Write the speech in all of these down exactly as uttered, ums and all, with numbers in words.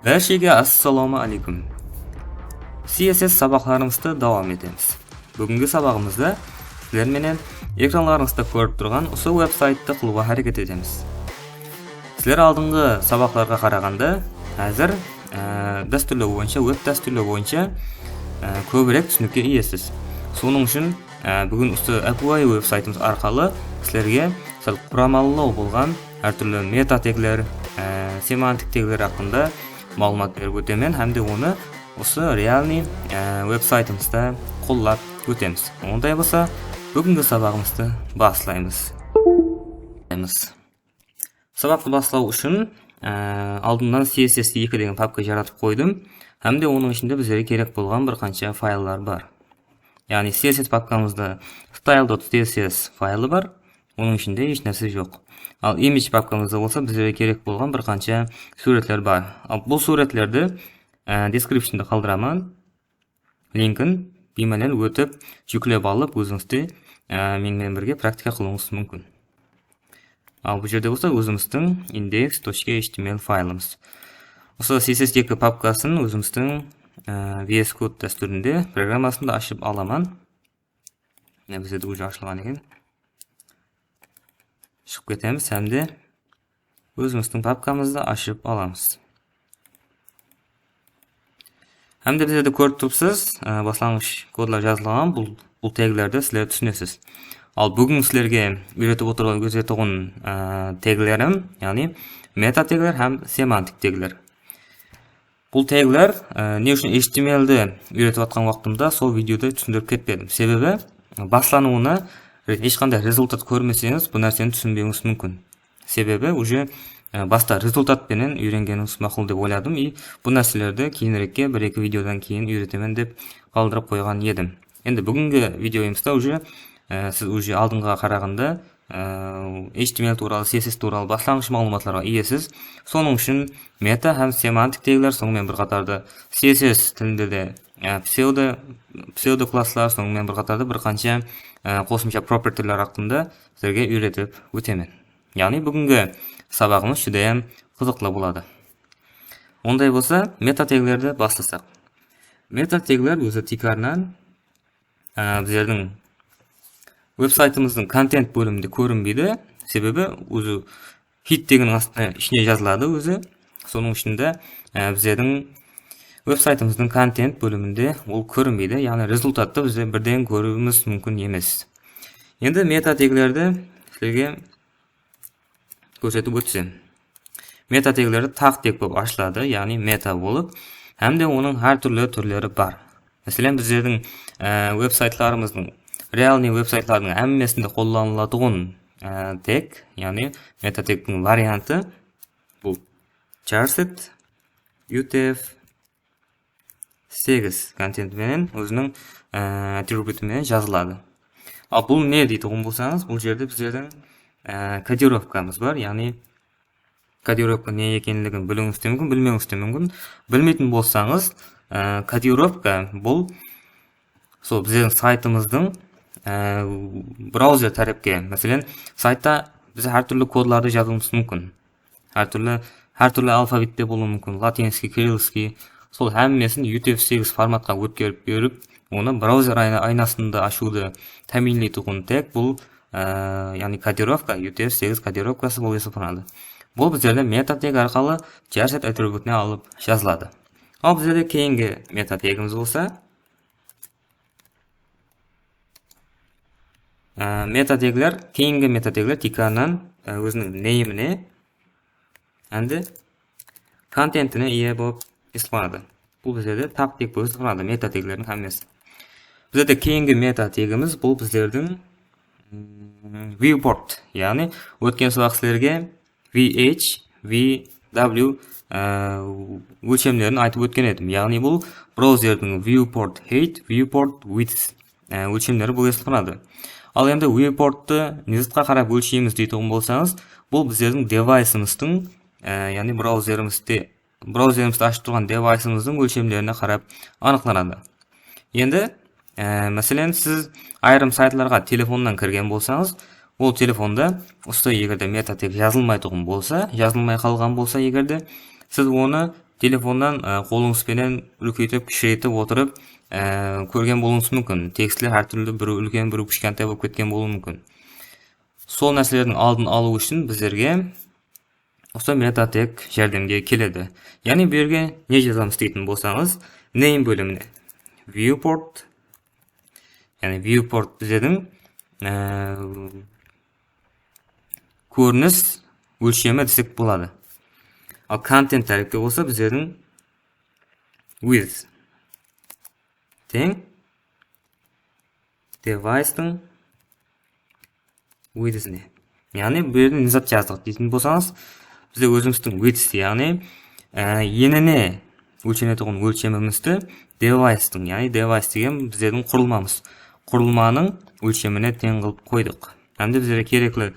Bárshege assalawma aleykum. C S S sabaqlarımızdı dawam etemiz. Búgingi sabaǵımızda sizler menen ekranlarıńızda kórip turǵan usı veb-sayttı qılıwǵa háreket etemiz. Sizler aldınǵı sabaqlarǵa qaraǵanda házir, e, dástúrlew boyınsha, web dástúrlew boyınsha, e, kóbirek túsinikke iyesiz. Sonıń ushın, e, búgin usı ápiwayı veb-saytımız arqalı sizlerge sál quramalılıǵı bolǵan hár túrli meta tegler, e, semantik tegler haqqında maǵlıwmat berip ótemen hám de onı usı realnıy, e, veb-saytımızda qollap ótemiz. Onday bolsa, búgingi sabaǵımızdı baslaymız. Sabaqtı baslaw ushın, e, aldınnan C S S eki degen papka jaratıp qoydım hám de onıń ishinde bizlerge kerek bolǵan bir qansha fayllar bar. Yaǵnıy C S S papkamızda style dot C S S faylı bar. Onıń ishinde hesh nárse joq. Al image papkamızda bolsa bizlerge kerek bolǵan bir qansha súwretler bar. Al bul súwretlerdi, e, descriptionda qaldıraman. Linkin biymálen ótip, júklep alıp, ózińizde, e, men menen birge praktika qılıwıńız múmkin. Al bul jerde bolsa ózimizdiń index tochka H T M L faylımız. Usı C S S eki papkasın ózimizdiń, e, V S Code dástúrinde programmasında ashıp alaman. Mine, bizde de уже ashılǵan eken. Shıǵıp ketemiz hám de ózimizdiń papkamızdı ashıp alamız. Hám de bizlerde kórip turıpsız, e, baslanǵısh kodlar jazılǵan, bul, bul teglerdi sizler túsinesiz. Al búgin sizlerge úyretip otırǵan, ótkezetuǵın, e, teglerim, yaǵnıy meta tegler hám semantik tegler. Bul tegler, e, ne ushın H T M L di úyretip atqan waqtımda sol videoda túsindirip ketpedim. Sebebi, e, baslanıwına re-, hesh qanday rezultat kórmeseńiz, bul nárseni túsinbewińiz múmkin. Sebebi, уже, e, basta rezultat penen úyrengenińiz maqul dep oyladım. I bul nárselerdi keyinirekke bir-eki videodan keyin úyretemen dep qaldırıp qoyǵan edim. Endi búgingi videoyımızda уже, e, siz уже aldınǵıǵa qaraǵanda, e, H T M L tuwralı, C S S tuwralı baslanǵısh maǵlıwmatlarǵa iyesiz. Sonıń ushın meta hám semantik tegler, sonıń menen bir qatarda C S S tilinde de, e, pseudo, pseudo klasslar, sonıń menen bir qatarda bir qansha, e, qosımsha propertiler haqqında sizlerge úyretip ótemen. Yaǵnıy búgingi sabaǵımız júdayam qızıqlı boladı. Onday bolsa, meta teglerdi baslasaq. Meta tegler ózi tiykarınan, e, bizlerdiń veb-saytımızdıń kontent bóliminde kórinbeydi. Sebebi ózi head teginiń astına, ishine jazıladı ózi. Sonıń ushın da, e, bizlerdiń veb-saytımızdıń kontent bóliminde ol kórinbeydi. Yaǵnıy rezultattı bizler birden kóriwimiz múmkin emes. Endi meta teglerdi sizlerge kórsetip ótsem. Meta tegleri taq teg bolıp ashıladı, yaǵnıy meta bolıp, hám de onıń hár túrli túrleri bar. Máselen, bizlerdiń, e, veb-saytlarımızdıń, realnıy veb-saytlardıń hámmesinde qollanılatuǵın, e, teg, yaǵnıy meta tegtiń variantı bul charset U T F segiz kontent menen, óziniń, e, atributı menen jazıladı. Al bul ne deytuǵın bolsańız, bul jerde bizlerdiń, e, kodirovkamız bar, yaǵnıy kodirovka ne ekenligin biliwińiz de múmkin, bilmewińiz de múmkin. Bilmeytin bolsańız, e, kodirovka bul sol bizlerdiń saytımızdıń, e, brauzer tárepke, máselen, saytta biz hár túrli kodlardı jazıwımız múmkin. Hár túrli, hár túrli alfavitler bolıwı múmkin, latinskiy, kirillskiy, sol hámmesin U T F segiz formatqa ótkerip berip, onı brauzer ayna-, aynasında ashıwdı támiyinleytuǵın teg bul, e, yaǵnıy kodirovka, U T F segiz kodirovkası bolıp esaplanadı. Bul bizlerde meta teg arqalı charset atributına alıp jazıladı. Al bizlerde keyingi meta tegimiz bolsa, e, meta tegler, keyingi meta tegler tiykarınan, e, óziniń nameine hám de kontentine iye bolıp esaplanadı. Bul bizlerde taq teg bolıp esaplanadı, meta teglerdiń hámmesi. Bizlerde keyingi meta tegimiz bul bizlerdiń, mm, viewport, yaǵnıy ótken sabaq sizlerge V H, V W, e, ólshemlerin aytıp ótken edim. Yaǵnıy bul brauzerdiń viewport height, viewport width, e, ólshemleri bolıp esaplanadı. Al endi viewporttı ne zatqa qarap ólsheymiz deytuǵın bolsańız, bul bizlerdiń devaysımızdıń, e, yaǵnıy brauzerimizde, brauzerimizdi ashıp turǵan devaysımızdıń ólshemlerine qarap anıqlanadı. Endi, e, máselen, siz ayırım saytlarǵa telefonnan kirgen bolsańız, ol telefonda usı eger de meta teg jazılmaytuǵın bolsa, jazılmay qalǵan bolsa eger de, siz onı telefonnan, e, qolıńız penen úlkeytip, kishireytip otırıp, e, kórgen bolıwıńız múmkin. Tekstler hár túrli, birew úlken, birew kishkentay bolıp ketken bolıwı múmkin. Sol nárselerdiń aldın alıw ushın bizlerge usı meta teg járdemge keledi. Yaǵnıy bu jerge ne jazamız deytin bolsańız, name bólimine viewport, yaǵnıy viewport bizlerdiń, e, kórinis ólshemi desek boladı. Al content tárepke bolsa bizlerdiń width teń device'tıń width'ine. Yaǵnıy bu jerde ne zat jazdıq deytin bolsańız, bizde ózimizdiń width, yaǵnıy, e, enine ólshenetuǵın ólshemimizdi device'tıń, yaǵnıy device degen bizlerdiń qurılmamız. Qurılmanıń ólshemine teń qılıp qoydıq. Hám de bizlerge kerekli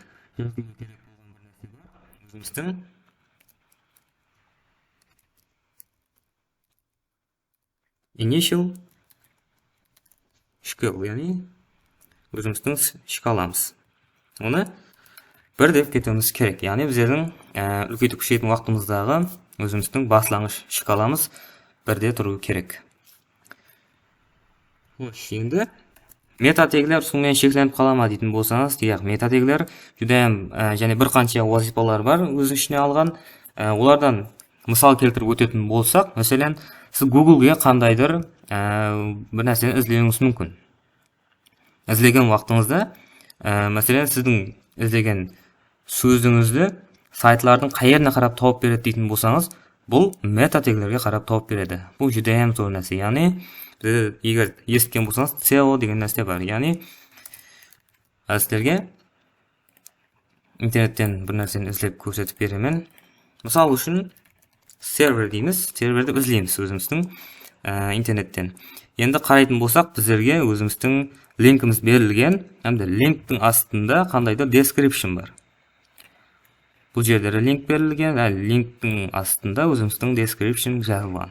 ózimizdiń initial scale, yaǵnıy ózimizdiń s-, shkalamız. Onı bir dep ketiwimiz kerek. Yaǵnıy bizlerdiń, e, úlkeytip kishireytin waqtımızdaǵı ózimizdiń baslanǵısh shkalamız birde turıwı kerek. Xosh, endi meta tegler usınıń menen sheklenip qala ma deytin bolsańız, yaq, meta tegler júdá hám, e, jáne bir qansha wazıypalar bar óz ishine alǵan. E, olardan mısal keltirip ótetin bolsaq, máselen, siz Google'ge qandaydır, e, bir nárseni izlewińiz múmkin. Izlegen waqtıńızda, e, máselen, sizdiń izlegen sózińizdi saytlardıń qayerine qarap tawıp beredi deytin bolsańız, bul meta teglerge qarap tawıp beredi. Bul júdá hám zor nárse. Yaǵnıy, biz eger esitken bolsańız, seo degen nárse bar. Yaǵnıy, házir sizlerge internetten bir nárseni izlep kórsetip beremen. Mısal ushın, server deymiz, serverdi izleymiz ózimizdiń, e, internetten. Endi qaraytın bolsaq, bizlerge ózimizdiń linkimiz berilgen, hám de linktiń astında qandaydır description bar. Bul jerde de link berilgen, há, linktiń astında ózimizdiń description jazılǵan.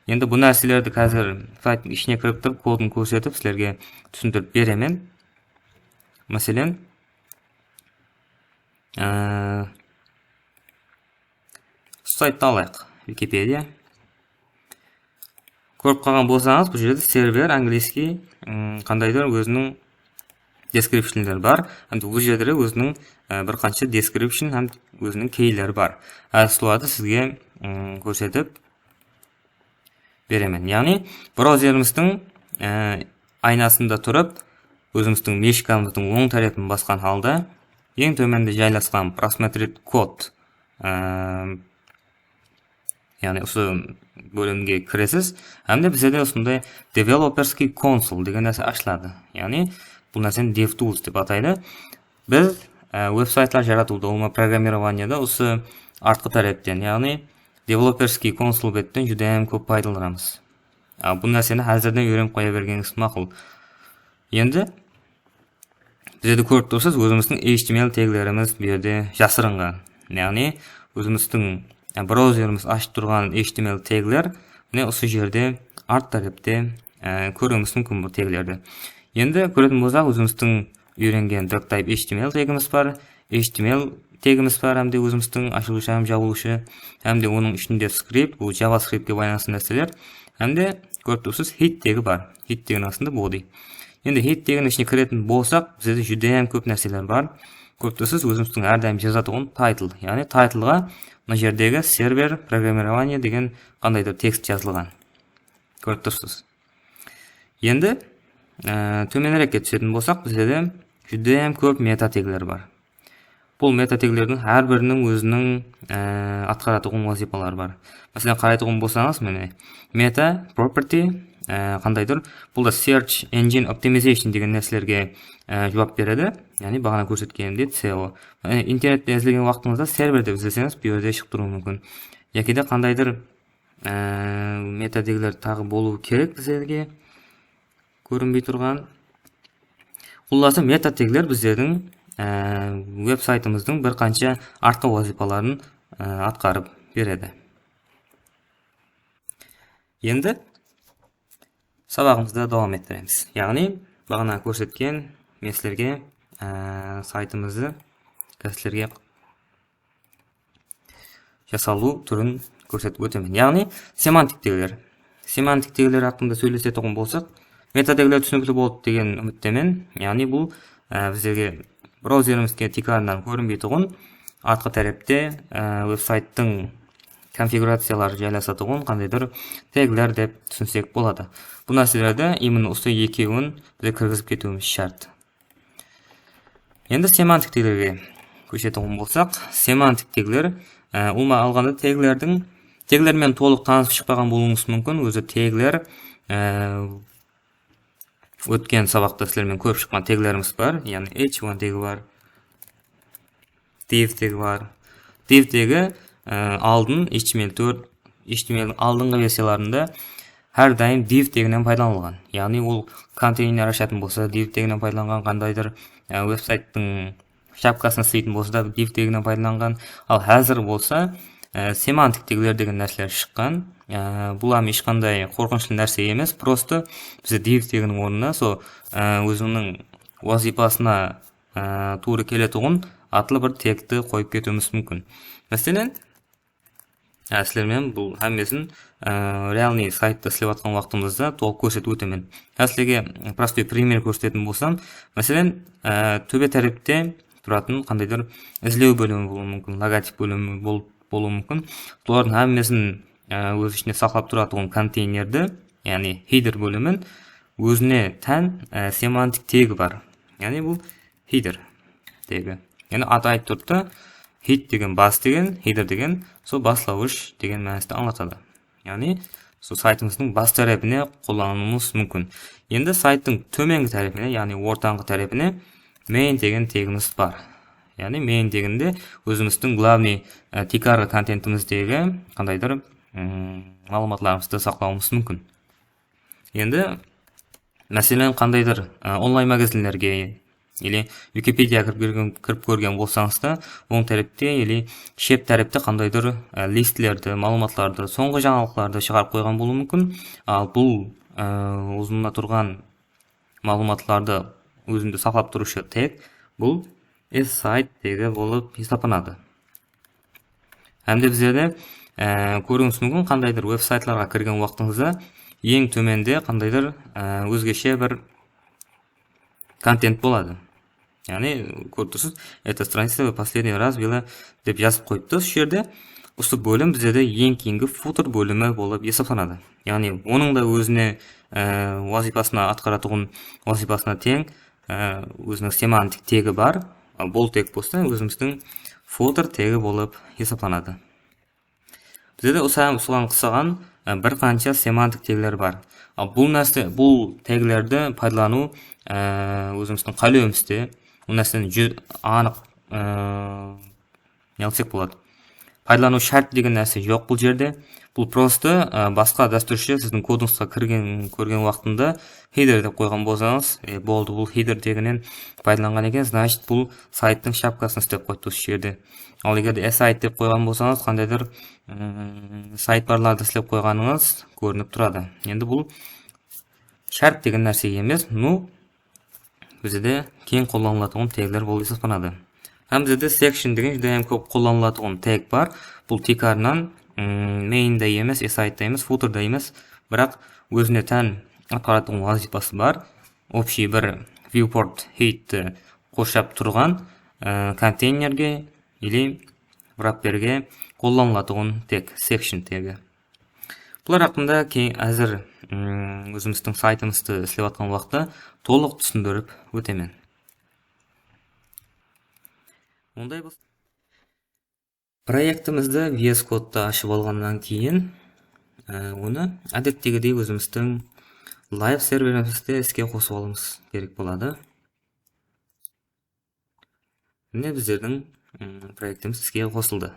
Endi bu nárselerdi házir sayttıń ishine kirip turıp, kodın kórsetip, sizlerge túsindirip beremen. Máselen, e, usı sayttı alayıq, Wikipedia. Kórip qalǵan bolsańız, bul jerde server, angliyskiy, ım, qandaydır óziniń descriptionleri bar. Hám de bul jerde de óziniń, e, bir qansha description hám óziniń keyleri bar. Házir solardı sizge, ım, kórsetip beremen. Yaǵnıy, brauzerimizdiń, e, aynasında turıp, ózimizdiń mıshkamızdıń oń tárepin basqan halda, eń tómende jaylasqan просмотреть код, e, yaǵnıy usı bólimge kiresiz. Hám de bizlerde usınday developerskiy konsol degen nárse ashıladı. Yaǵnıy, bul nárseni DevTools dep ataydı. Biz, e, veb-saytlar jaratıwda, ulıwma programmirovaniyada usı artqı tárepten, yaǵnıy developerskiy konsol betten júdá hám kóp paydalanamız. A, bul nárseni házirden úyrenip qoya bergenińiz maqul. Endi bizde kórip tursız, ózimizdiń H T M L teglerimiz bu jerde jasırınǵan. Yaǵnıy, ózimizdiń, e, brauzerimizde ashıp turǵan H T M L tegler, mine, usı jerde art tárepte, e, kóriwimiz múmkin bul teglerdi. Endi kóretin bolsaq, ózimizdiń úyrengen doctype H T M L tegimiz bar, H T M L tegimiz bar, hám de ózimizdiń ashılıwshı hám jabılıwshı, hám de onıń ishinde skript, bul JavaScriptke baylanıslı nárseler, hám de kórip tursız, head tegi bar. Head teginiń astında body. Endi head teginiń ishine kiretin bolsaq, bizde júdá hám kóp nárseler bar. Kórip tursız, ózimizdiń hár dayım jazatuǵın title. Yaǵnıy, titleǵa mına jerdegi server programmirovaniyá degen qandaydur tekst jazılǵan. Kórip tursız. Endi, e, tómenirekke túsetin bolsaq, bizde júdá hám kóp meta tegler bar. Bul meta teglerdiń hár biriniń óziniń, e, atqaratuǵın wazıypaları bar. Máselen, qaraytuǵın bolsańız, mine, meta property, e, qandaydur, bul da search engine optimization degen nárselerge, e, juwap beredi. Yaǵnıy, baǵana kórsetkenimdey, seo. E, internette izlegen waqtıńızda serverde izleseńiz, bul jerde shıǵıp turıwı múmkin. Yaki de qandaydur, e, meta tegler taǵı bolıwı kerek bizlerge. Kórinbey turǵan. Qullası, meta tegler bizlerdiń, e, veb-saytımızdıń bir qansha artqı wazıypaların, e, atqarıp beredi. Endi sabaǵımızdı dawam ettiremiz. Yaǵnıy, baǵana kórsetken men sizlerge, e, saytımızdı sizlerge jasalıw túrin kórsetip ótemen. Yaǵnıy semantik tegler. Semantik tegler haqqında sóylesetuǵın bolsaq, meta tegler túsinikli boldı degen úmittemen. Yaǵnıy bul, e, bizlerge brauzerimizge tiykarınan kórinbeytuǵın, artqı tárepte, e, veb-sayttıń konfiguraciyaları jaylasatuǵın qandaydur tegler dep túsinsek boladı. Bul nárselerdi именно usı ekewin biz kirgizip ketiwimiz shárt. Endi semantik teglerge kóshetuǵın bolsaq, semantik tegler, e, ulıwma alǵanda teglerdiń, tegler menen tolıq tanısıp shıqpaǵan bolıwıńız múmkin. Ózi tegler, e, ótken sabaqta sizler menen kórip shıqqan teglerimiz bar. Yaǵnıy h one tegi bar, div tegi bar. Div tegi, e, aldın H T M L tórt, H T M L-diń aldınǵı versiyalarında hár dayım div teginen paydalanılǵan. Yaǵnıy ol konteyner ashatın bolsa div teginen paydalanǵan, qandaydır, e, veb-sayttıń shapkasın isleytin bolsa da div teginen paydalanǵan. Al házir bolsa, e, semantik tegler degen nárseler shıqqan. E, bul hám hesh qanday qorqınıshlı nárse emes, prosto bizde div teginiń ornına sol, e, óziniń wazıypasına, e, tuwrı keletuǵın atlı bir tegti qoyıp ketiwimiz múmkin. Máselen, Há, sizler menen bul hámmesin, e, realnıy saytta islep atqan waqtımızda tolıq kórsetip ótemen. Há, sizlerge prostoy primer kórsetetin bolsam, máselen, e, tóbe tárepte turatın qandaydur izlew bólimi bolıwı múmkin, logotip bólimi bol-, bolıwı múmkin. Bulardıń hámmesin, e, óz ishine saqlap turatuǵın konteynerdi, yaǵnıy header bólimin ózine tán, e, semantik tegi bar. Yaǵnıy bul header tegi. Yaǵnıy atı aytıp turıptı, head degen bas degen, header degen sol baslawısh degen mánisti ańlatadı. Yaǵnıy sol saytımızdıń bas tárepine qollanıwımız múmkin. Endi sayttıń tómengi tárepine, yaǵnıy ortanǵı tárepine main degen tegimiz bar. Yaǵnıy main degende ózimizdiń glavnıy, e, tiykarǵı kontentimizdegi qandaydur, mm, maǵlıwmatlarımızdı saqlawımız múmkin. Endi, máselen, qandaydur, e, onlayn magazinlerge, ili Wikipediaǵa kirip kirgen, kirip kórgen bolsańız da, oń tárepte, ili shep tárepte qandaydur, e, listlerdi, maǵlıwmatlardı, sońǵı jańalıqlardı shıǵarıp qoyǵan bolıwı múmkin. Al bul, e, uzınına turǵan maǵlıwmatlardı ózinde saqlap turıwshı teg, bul aside tegi bolıp esaplanadı. Hám de bizlerde, e, kóriwińiz múmkin, qandaydur veb-saytlarǵa kirgen waqtıńızda eń tómende qandaydur, e, ózgeshe bir kontent boladı. Yaǵnıy, kórip tursız, "Это страница последний раз была", dep jazıp qoyıptı usı jerde. Usı bólim bizlerde eń keyingi footer bólimi bolıp esaplanadı. Yaǵnıy, onıń da ózine, e, wazıypasına, atqaratuǵın wazıypasına teń, e, óziniń semantik tegi bar. Al bul teg bolsa ózimizdiń footer tegi bolıp esaplanadı. Bizde de usı hám usıǵan uqsaǵan, e, bir qansha semantik tegler bar. Al bul nárse, bul teglerdi paydalanıw, e, ózimizdiń qálewimizde, bul nárseni júdá anıq, e, ne qılsaq boladı. Paydalanıw shárt degen nárse joq bul jerde. Bul prosto, e, basqa dástúrshi sizdiń kodıńızǵa kirgen, kórgen waqtında header dep qoyǵan bolsańız, e, boldı, bul header teginen paydalanǵan eken, значит, bul sayttıń shapkasın islep qoyıptı usı jerde. Al eger de aside dep qoyǵan bolsańız, qandaydur, mm, sayt barlardı islep qoyǵanıńız kórinip turadı. Endi bul shárt degen nárse emes, ну, bizde keń qollanılatuǵın tegler bolıp esaplanadı. Hám bizde section degen júdá hám kóp qollanılatuǵın teg bar. Bul tiykarınan, mm, main da emes, aside da emes, footer da emes, biraq ózine tán atqaratuǵın wazıypası bar. Общий bir viewport headti qorshap turǵan, e, konteynerge ili wrapperge qollanılatuǵın teg, section tegi. Bular haqqında keyin házir, mm, ózimizdiń saytımızdı islep atqan waqıtta tolıq túsindirip ótemen. Onday bolsa, proektimizdi V S Code-ta ashıp alǵannan keyin, e, onı ádettegidey ózimizdiń live serverimizde iske qosıp alıwımız kerek boladı. Mine, bizlerdiń, mm, proektimiz iske qosıldı.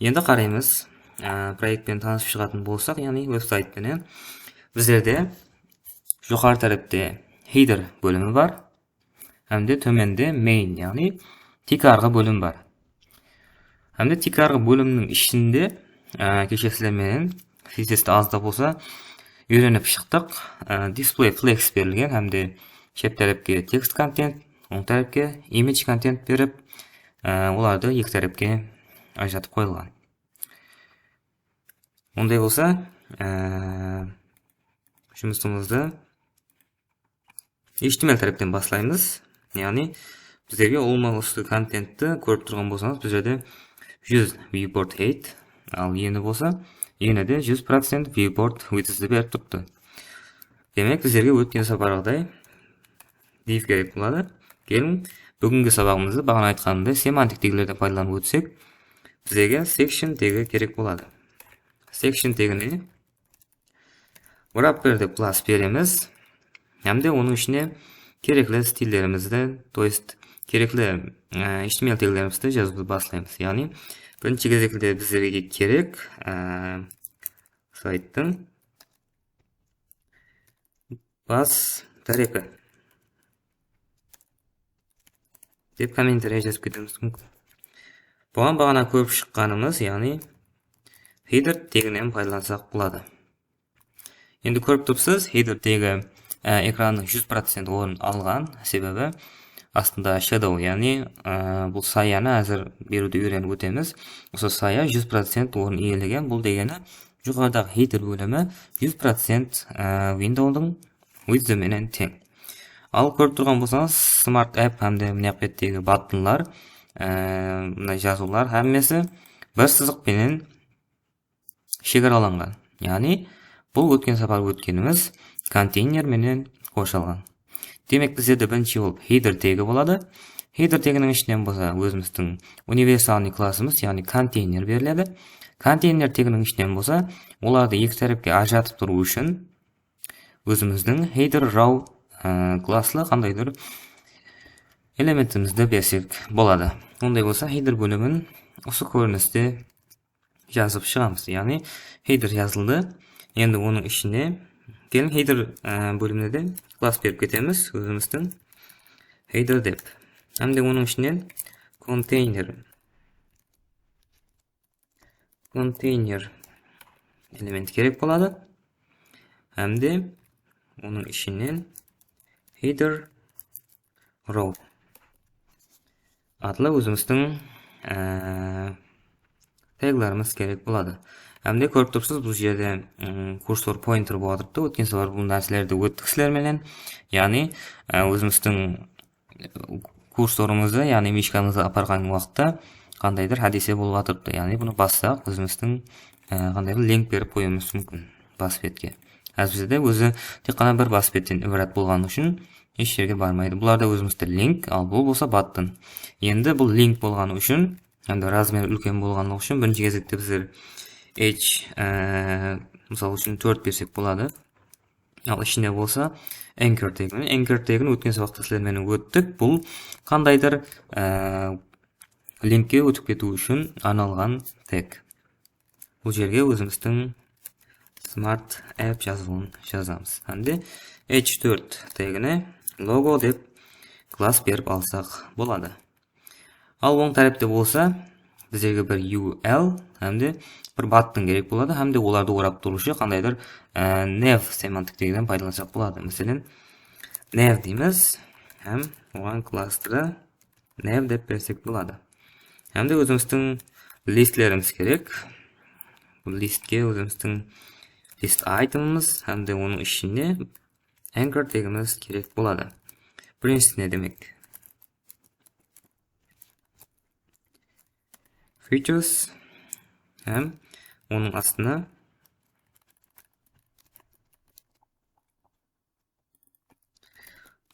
Endi qaraymız, e, proekt penen tanısıp shıǵatın bolsaq, yaǵnıy veb-sayt penen. Bizlerde joqarı tárepte header bólimi bar, hám de tómende main, yaǵnıy tiykarǵı bólim bar. Hám de tiykarǵı bólimniń ishinde, e, keshe sizler menen C S S-ti az da bolsa úyrenip shıqtıq. E, display flex berilgen hám de shep tárepke tekst kontent, oń tárepke image kontent berip, e, olardı eki tárepke ajıratıp qoyılǵan. Onday bolsa, e, jumısımızdı H T M L tárepten baslaymız. Yaǵnıy, bizlerge ulıwma usı kontentti kórip turǵan bolsańız, bul jerde júz viewport height, al endi bolsa, ene de júz procent viewport widthti berip turıptı. Demek, bizlerge ótken sapardaǵıday div kerek boladı. Keliń, búgingi sabaǵımızdı baǵana aytqanımday semantik teglerden paydalanıp ótsek, bizlerge section tegi kerek boladı. Section tegine wrapper dep klass beremiz. Hám de onıń ishine kerekli stillerimizdi, то есть kerekli, e, H T M L teglerimizdi jazıwdı baslaymız. Yaǵnıy, birinshi gezekte bizlerge kerek, e, sayttıń bas tárepi dep kommentariya jazıp ketiwimiz múmkin. Buǵan baǵana kórip shıqqanımız, yaǵnıy header teginen paydalansaq boladı. Endi kórip turıpsız, header tegi, e, ekrannıń júz procent orın alǵan, sebebi astında shadow, yaǵnıy, e, bul sayanı házir beriwdi úyrenip ótemiz. Usı saya júz procent orın iyelegen, bul degeni joqarıdaǵı header bólimi júz procent, e, windowdıń widthi menen teń. Al kórip turǵan bolsańız, Smart App hám de mına bettegi battonlar, e, mına jazıwlar hámmesi bir sızıq penen shegaralanǵan. Yaǵnıy, bul ótken sapar ótkenimiz konteyner menen qorshalǵan. Demek, bizlerde birinshi bolıp header tegi boladı. Header teginiń ishinen bolsa ózimizdiń universalnıy klassımız, yaǵnıy konteyner beriledi. Konteyner teginiń ishinen bolsa olardı eki tárepke ajıratıp turıw ushın ózimizdiń header row, ı, klasslı qandaydur elementimizdi bersek boladı. Onday bolsa header bólimin usı kóriniste jazıp shıǵamız. Yaǵnıy header jazıldı. Endi onıń ishine keliń header, ı, bólimine de klass berip ketemiz. Ózimizdiń header dep. Hám de onıń ishinen konteyner konteyner elementi kerek boladı. Hám de onıń ishinen header row atlı ózimizdiń, e, teglarımız kerek boladı. Hám de kórip turıpsız, bul jerde, ım, kursor pointer bolıp atırıptı. Ótken sapar bul nárselerdi óttik sizler menen. Yaǵnıy, e, ózimizdiń kursorımızdı, yaǵnıy mishkamızdı aparǵan waqıtta qandaydur hádiyse bolıp atırıptı. Yaǵnıy bunı bassaq, ózimizdiń, e, qandaydur link berip qoyıwımız múmkin bas betke. Házirde ózi tek ǵana bir bas betten ibarat bolǵanı ushın hesh jerge barmaydı. Bular da ózimizde link, al bul bolsa batton. Endi bul link bolǵanı ushın, endi razmeri úlken bolǵanlıǵı ushın birinshi gezekte bizler h, e, mısal ushın tórt bersek boladı. Al ishine bolsa anchor tegin. Anchor tegin ótken sabaqta sizler menen óttik. Bul qandaydur, e, linkke ótip ketiw ushın arnalǵan teg. Bul jerge ózimizdiń Smart App jazıwın jazamız. Hám de h tórt tegine logo dep klass berip alsaq boladı. Al oń tárepte bolsa bizlerge bir U L hám de bir batton kerek boladı, hám de olardı orap turıwshı qandaydur, e, nav semantik tegden paydalansaq boladı. Máselen, nav deymiz hám oǵan klasstıra nav dep bersek boladı. Hám de ózimizdiń listlerimiz kerek. Bul listke ózimizdiń list itemimiz hám de onıń ishine anchor tegimiz kerek boladı. Birinshisi ne demek? Features hám onıń astına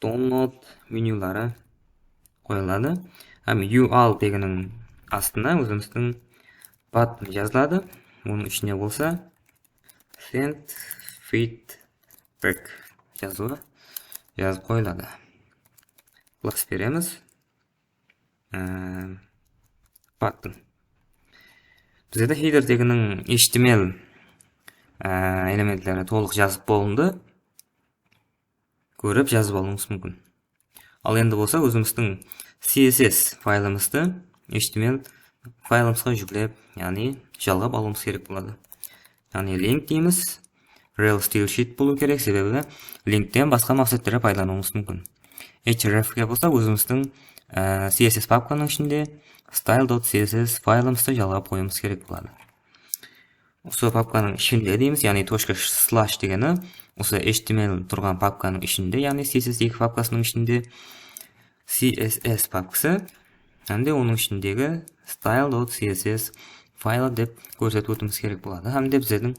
download menyuları qoyıladı. Hám U L teginiń astına ózimizdiń batton jazıladı. Onıń ishine bolsa send feedback jazıwı jazıp qoyıladı. Klass beremiz. Ee, batton. Bizde header teginiń H T M L, ee, elementleri tolıq jazıp bolındı. Kórip jazıp alıwıńız múmkin. Al endi bolsa ózimizdiń C S S faylımızdı H T M L faylımızǵa júklep, yaǵnıy jalǵap alıwımız kerek boladı. Yaǵnıy link deymiz. Rel style sheet bolıw kerek, sebebi linkten basqa maqsetlerge paydalanıwımız múmkin. H refke bolsa ózimizdiń, e, C S S papkanıń ishinde style dot C S S faylımızdı jalǵap qoyıwımız kerek boladı. Usı papkanıń ishinde deymiz, yaǵnıy точка слэш degeni usı H T M L turǵan papkanıń ishinde, yaǵnıy C S S eki papkasınıń ishinde C S S papkası hám de onıń ishindegi style dot C S S faylı dep kórsetip ótiwimiz kerek boladı. Hám de bizlerdiń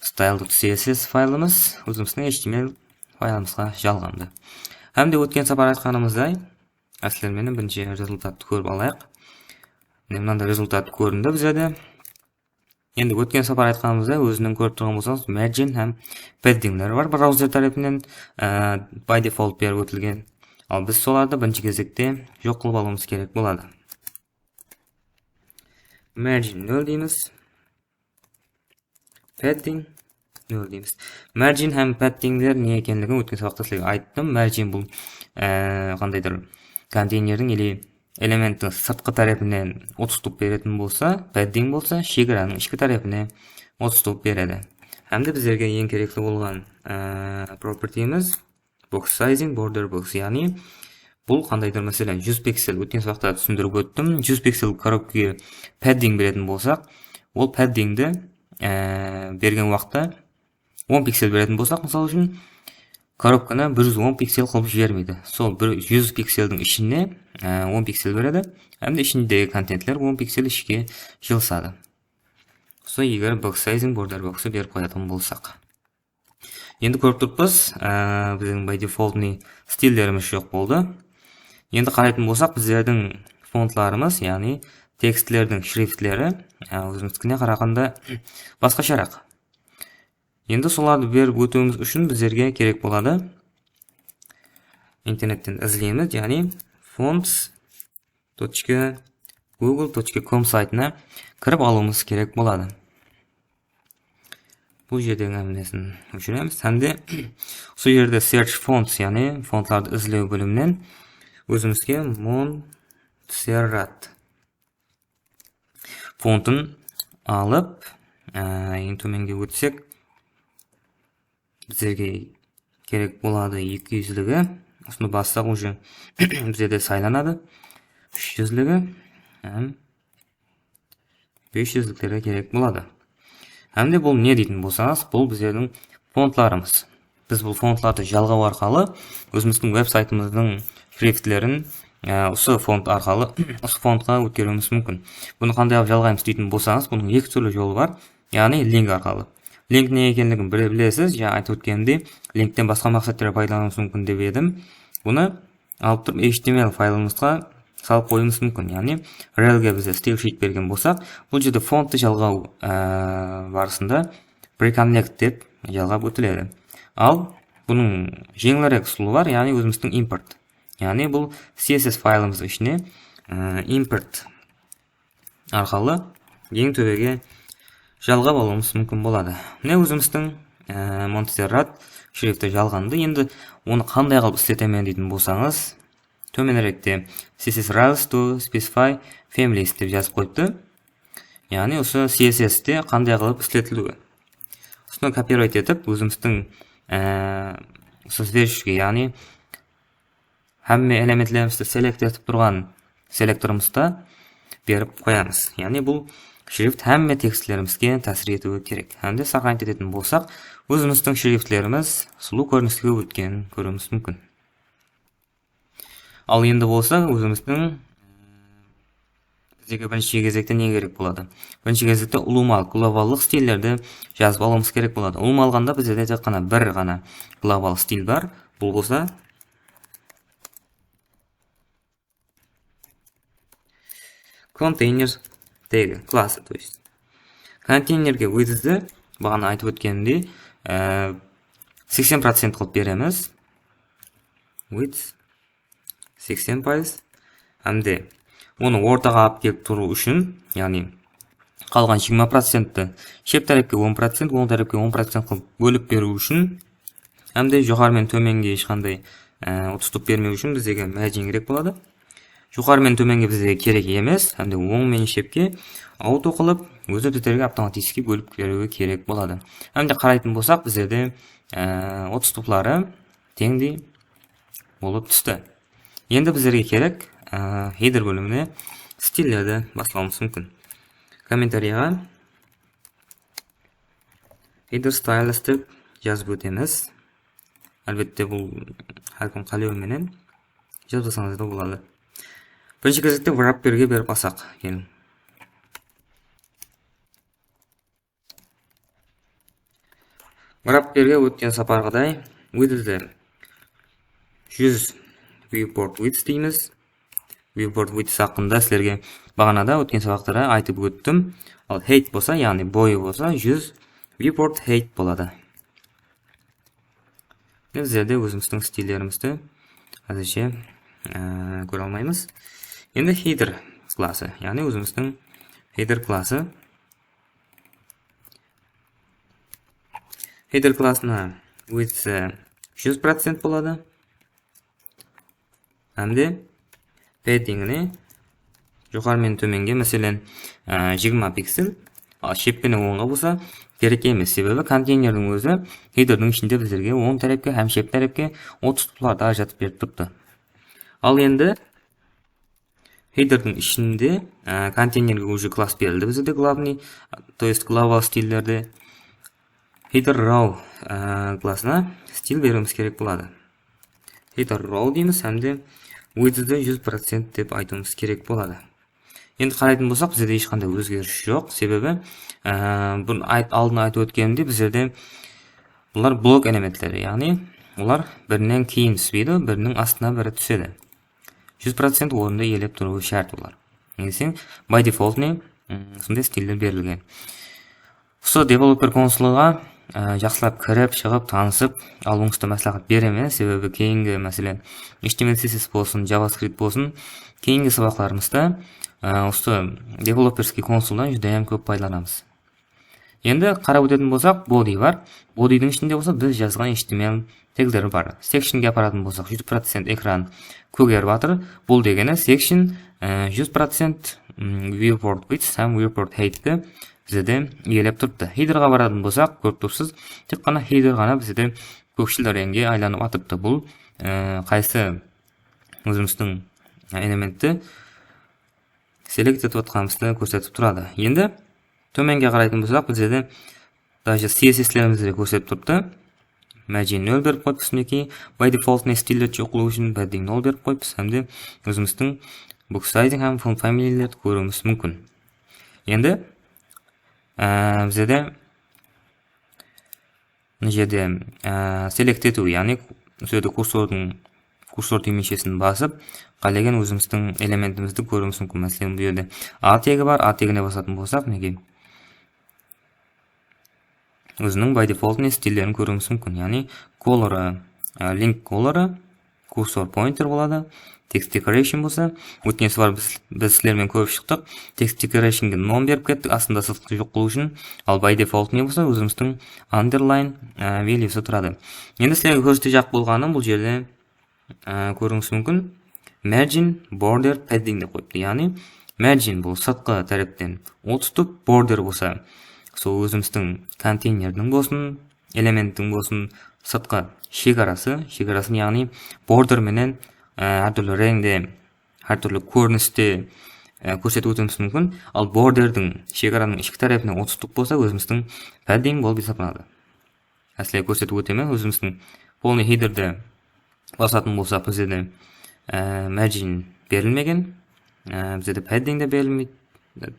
style dot C S S faylımız ózimizdiń H T M L faylımızǵa jalǵandı. Hám de ótken sapar aytqanımızday, sizler menen birinshi rezultattı kórip alayıq. Mine, mınanday rezultat kórindi bizlerde. Endi ótken sapar aytqanımızday, óziniń kórip turǵan bolsańız, margin hám paddingler bar brauzer tárepinen, e, by default berip ótilgen. Al biz solardı birinshi gezekte joq qılıp alıwımız kerek boladı. Margin nol deymiz. Padding nol deymiz. Margin hám paddingler ne ekenligin ótken sabaqta sizlerge ayttım. Margin bul, e, qandaydur konteynerdiń ele elementtiń sırtqı tárepinen otstup beretin bolsa, padding bolsa, shegaranıń ishki tárepine otstup beredi. Hám de bizlerge eń kerekli bolǵan, e, propertymiz box sizing, border box, yaǵnıy bul qandaydur, máselen, júz piksel, ótken sabaqta túsindirip óttim, júz piksel korobkaǵa padding beretin bolsaq, ol paddingdi, e, bergen waqıtta on piksel beretin bolsaq, mısal ushın, korobkanı bir júz on piksel qılıp jibermeydi. Sol bir júz pikseldiń ishine, e, on piksel beredi. Hám de ishindegi kontentler on piksel ishke jılısadı. Usı eger box sizing, border boxtı berip qoyatuǵın bolsaq. Endi kórip turıppız, e, biziń by defaultnıy stillerimiz joq boldı. Endi qaraytın bolsaq, bizlerdiń fontlarımız, yaǵnıy tekstlerdiń shriftleri, e, ózimizdikińe qaraǵanda basqasharaq. Endi solardı berip ótiwimiz ushın bizlerge kerek boladı. Internetten izleymiz, yaǵnıy fonts точка google точка com saytına kirip alıwımız kerek boladı. Bul jerdegi hámmesin óshiremiz. Hám de usı jerde search fonts, yaǵnıy fontlardı izlew bóliminen ózimizge Montserrat fontın alıp, e, eń tómenge ótsek, bizlerge kerek boladı eki júzligi. Usını bassaq, уже bizlerde saylanadı. Úsh júzligi hám bes júzliklerge kerek boladı. Hám de bul ne deytin bolsańız, bul bizlerdiń fontlarımız. Biz bul fontlardı jalǵaw arqalı ózimizdiń veb-saytımızdıń shriftlerin, e, usı font arqalı, usı fontqa ótkeriwimiz múmkin. Bunı qanday qılıp jalǵaymız deytin bolsańız, bunıń eki túrli jolı bar. Yaǵnıy link arqalı. Link ne ekenligin bile-, bilesiz, jańa aytıp ótkenimdey, linkten basqa maqsetlerge paydalanıwımız múmkin dep edim. Bunı alıp turıp H T M L faylımızǵa salıp qoyıwımız múmkin. Yaǵnıy relge bizde style sheet bergen bolsaq, bul jerde fonttı jalǵaw, e, barısında preconnect dep jalǵap ótiledi. Al bunıń jeńilirek usılı bar, yaǵnıy ózimizdiń import. Yaǵnıy bul C S S faylımız ishine, e, import arqalı eń tóbege jalǵap alıwımız múmkin boladı. Mine ózimizdiń, e, Montserrat shrifti jalǵandı. Endi onı qanday qılıp isletemen deytin bolsańız, tómenirekte C S S rules to specify families dep jazıp qoyıptı. Yaǵnıy usı C S S te qanday qılıp isletiliwi. Usını копировать etip ózimizdiń, e, usı svezge, yaǵnıy hámme elementlerimizdi select etip turǵan selektorımızda berip qoyamız. Yaǵnıy bul shrift hámme tekstlerimizge tásir etiwi kerek. Hám de сохранить etetin bolsaq, ózimizdiń shriftlerimiz sulıw kórinislige ótkenin kóriwimiz múmkin. Al endi bolsa ózimizdiń Bizlerge birinshi gezekte ne kerek boladı? Birinshi gezekte ulıwma globallıq stillerdi jazıp alıwımız kerek boladı. Ulıwma alǵanda bizlerde tek ǵana bir ǵana global stil bar. Bul bolsa konteyner tegi, klası, то есть. Konteynerge widthti, baǵana aytıp ótkenimdey, e, seksen procent qılıp beremiz. Width seksen payız. Hám de onı ortaǵa alıp kelip turıw ushın, yaǵnıy qalǵan jigirma procentti shep tárepke on procent, oń tárepke on procent qılıp bólip beriw ushın, hám de joqarı menen tómenge hesh qanday, e, otstup bermew ushın bizlerge margin kerek boladı. Joqarı menen tómenge bizlerge kerek emes, hám de oń menen shepke auto qılıp, ózi bizlerge avtomatiski bólip beriwi kerek boladı. Hám de qaraytın bolsaq, bizlerde, e, otstupları teńdey bolıp tústi. Endi bizlerge kerek, e, header bólimine stillerdi baslawımız múmkin. Kommentariyaǵa Header styles dep jazıp ótemiz. Álbette, bul hár kim qálewi menen jazbasańız da boladı. Birinshi gezekte wrapperge berip alsaq, keliń. Wrapperge ótken saparǵıday widthti júz viewport width deymiz. Viewport width haqqında sizlerge baǵanada ótken sabaqta da aytıp óttim. Al height bolsa, yaǵnıy boyı bolsa júz viewport height boladı. Bizler de ózimizdiń stillerimizdi házirshe, e, kóre almaymız. Endi header klassı, yaǵnıy ózimizdiń header klassı. Header klassına width júz procent boladı. Hám de paddingine joqarı menen tómenge, máselen, e, jigirma piksel, al shep penen ońǵa bolsa kerek emes. Sebebi konteynerdiń ózi headerdiń ishinde bizlerge oń tárepke hám shep tárepke otstuplарды ajıratıp berip turıptı. Al endi headerdiń ishinde, e, konteynerge уже klass berildi bizde de glavnıy, то есть global stillerde. Header row, e, klassına stil beriwimiz kerek boladı. Header row deymiz hám de widthti júz procent dep aytıwımız kerek boladı. Endi qaraytın bolsaq, bizde de hesh qanday ózgeris joq. Sebebi, e, bun ayt-, aldın aytıp ótkenimdey, bizlerde bular blok elementleri, yaǵnıy olar birinen keyin túspeydi, biriniń astına biri túsedi. Júz procent orındı iyelep turıwı shárt olar. Nege deseń, by default ne, mm, usınday stiller berilgen. Usı developer konsolǵa, e, jaqsılap kirip, shıǵıp, tanısıp alıwıńızdı másláhát beremen, sebebi keyingi, máselen, H T M L C S S bolsın, JavaScript bolsın, keyingi sabaqlarımızda, e, usı developerskiy konsoldan júdá hám kóp paydalanamız. Endi qarap ótetin bolsaq, body bar. Bodydiń ishinde bolsa biz jazǵan H T M L tegleri bar. Sectionge aparatın bolsaq, júz procent ekran kógerip atır. Bul degeni section, e, júz procent, mm, viewport width hám viewport heightti bizde iyelep turıptı. Headerǵa baratın bolsaq, kórip turıpsız, tek ǵana header ǵana bizde kókshil reńge aylanıp atırıptı. Bul, e, qaysı ózimizdiń elementti select etip atqanımızdı kórsetip turadı. Endi tómenge qaraytın bolsaq, bizde de даже C S S'lerimizdi de kórsetip turıptı. Margin nol berip qoyıppız, minekey. By default ne stillerdi joq qılıw ushın padding nol berip qoyıppız, hám de ózimizdiń box sizing hám font familylerdi kóriwimiz múmkin. Endi, e, bizde de mına jerde, e, select etiw, yaǵnıy usı jerde kursordıń, kursor túymeshesin basıp, qálegen ózimizdiń elementimizdi kóriwimiz múmkin. Máselen, bul jerde A tegi bar, A tegine basatın bolsaq, minekey, óziniń by default ne stillerin kóriwimiz múmkin. Yaǵnıy colorı, e, link colorı, kursor pointer boladı. Text decoration bolsa, ótken safar biz, biz sizler menen kórip shıqtıq. Text decorationge none berip kettik, astında sızıqtı joq qılıw ushın. Al by default ne bolsa, ózimizdiń underline, e, valuesi turadı. Endi sizlerge kórsetejaq bolǵanım, bul jerde, e, kóriwińiz múmkin, margin, border, padding dep qoyıptı. Yaǵnıy margin bul sırtqı tárepten otstup, border bolsa sol ózimizdiń konteynerdiń bolsın, elementtiń bolsın sırtqı shegarası, shegarasın, yaǵnıy border menen, e, hár túrli reńde, hár túrli kóriniste, e, kórsetip ótiwimiz múmkin. Al borderdiń, shegaranıń ishki tárepine otstup bolsa, ózimizdiń padding bolıp esaplanadı. Sizlerge kórsetip ótemen, ózimizdiń polnıy headerdi basatın bolsaq, bizde de, e, margin berilmegen, e, bizde de padding de berilmeydi.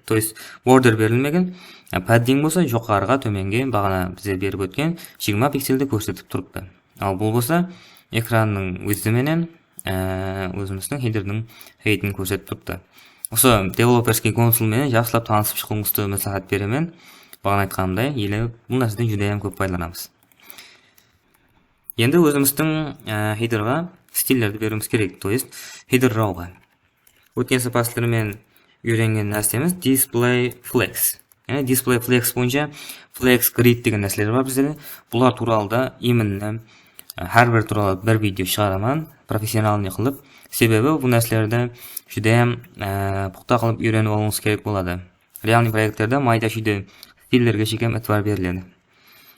То есть border berilmegen, e, padding bolsa joqarıǵa, tómenge baǵana bizler berip ótken jigirma pikseldi kórsetip turıptı. Al bul bolsa ekrannıń widthi menen, e, ózimizdiń headerdiń heightin kórsetip turıptı. Usı developerskiy konsol menen jaqsılap tanısıp shıǵıwıńızdı másláhát beremen. Baǵana aytqanımday, ele bul nárseden júdá hám kóp paydalanamız. Endi ózimizdiń, e, headerǵa stillerdi beriwimiz kerek, то есть header rowǵa. Ótken sapar sizler menen úyrengen nársemiz display flex. Yaǵnıy display flex boyınsha flex grid degen nárseler bar bizde. Bular tuwralı da именно, e, hár biri tuwralı bir video shıǵaraman, professionalnıy qılıp. Sebebi bul nárselerdi júdá hám, e, puqta qılıp úyrenip alıwıńız kerek boladı. Realnıy proektlerde mayda-shúyde stillerge shekem itibar beriledi.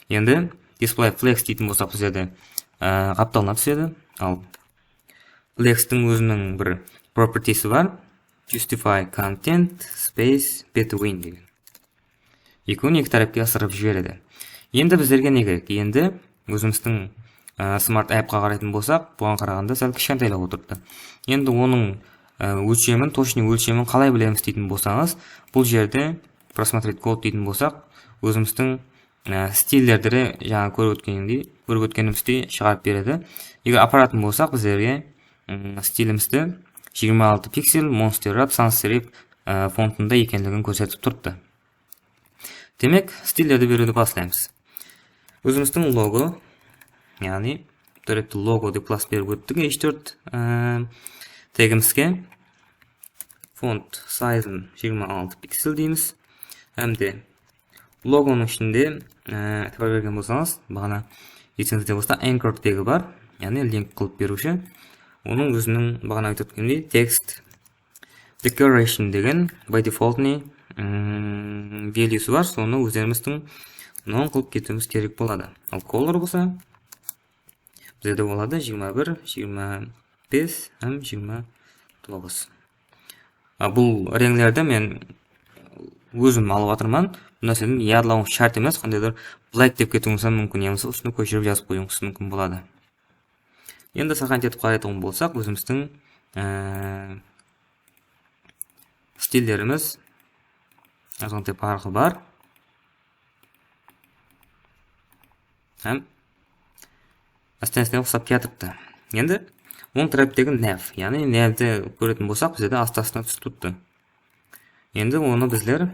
Endi display flex deytin bolsaq, bizlerde, e, qaptalına túsedi. Al flextiń óziniń bir propertisi bar. Justify content space between degen. Ekewin eki tárepke ısırıp jiberedi. Endi bizlerge ne kerek? Endi ózimizdiń, e, smart appqa qaraytın bolsaq, buǵan qaraǵanda sál kishkentaylaw otırıptı. Endi onıń, e, ólshemin, точный ólshemin qalay bilemiz deytin bolsańız, bul jerde просмотреть код deytin bolsaq, ózimizdiń, e, stillerdi de jańa kórip ótkenindey, kórip ótkenimizdey shıǵarıp beredi. Eger aparatın bolsaq bizlerge, mm, stilimizdi jigirma altı piksel, Monster Rap, Sans Serif, e, fontında ekenligin kórsetip turıptı. Demek, stillerdi beriwdi baslaymız. Ózimizdiń logo, yaǵnıy, dóretti logo dep klass berip óttik, h tórt, e, tegimizge. Font size'ın jigirma altı piksel deymiz. Hám de logonıń ishinde, e, itibar bergen bolsańız, baǵana esińizde bolsa anchor tegi bar, yaǵnıy link qılıp beriwshi. Onıń óziniń baǵana aytıp ótkenimdey text decoration degen by defaultnıy, mm, valuesi bar, sonı ózlerimizdiń none qılıp ketiwimiz kerek boladı. Al color bolsa bizde boladı jigirma bir, jigirma bes hám jigirma toǵız. A, bul reńlerdi men ózim alıp atırman. Bul nárseni yadlawıńız shárt emes, qandaydur black dep ketiwińiz hám múmkin, yamasa usını kóshirip jazıp qoyıwıńız múmkin boladı. Endi saqayın etip qaraytuǵın bolsaq, ózimizdiń, e, stillerimiz azǵantay parqı bar. Hám ásten-ásten uqsap kiyatırıptı. Endi oń táreptegi nav, yaǵnıy navdi kóretin bolsaq, bizde astı-astına túsip turıptı. Endi onı bizler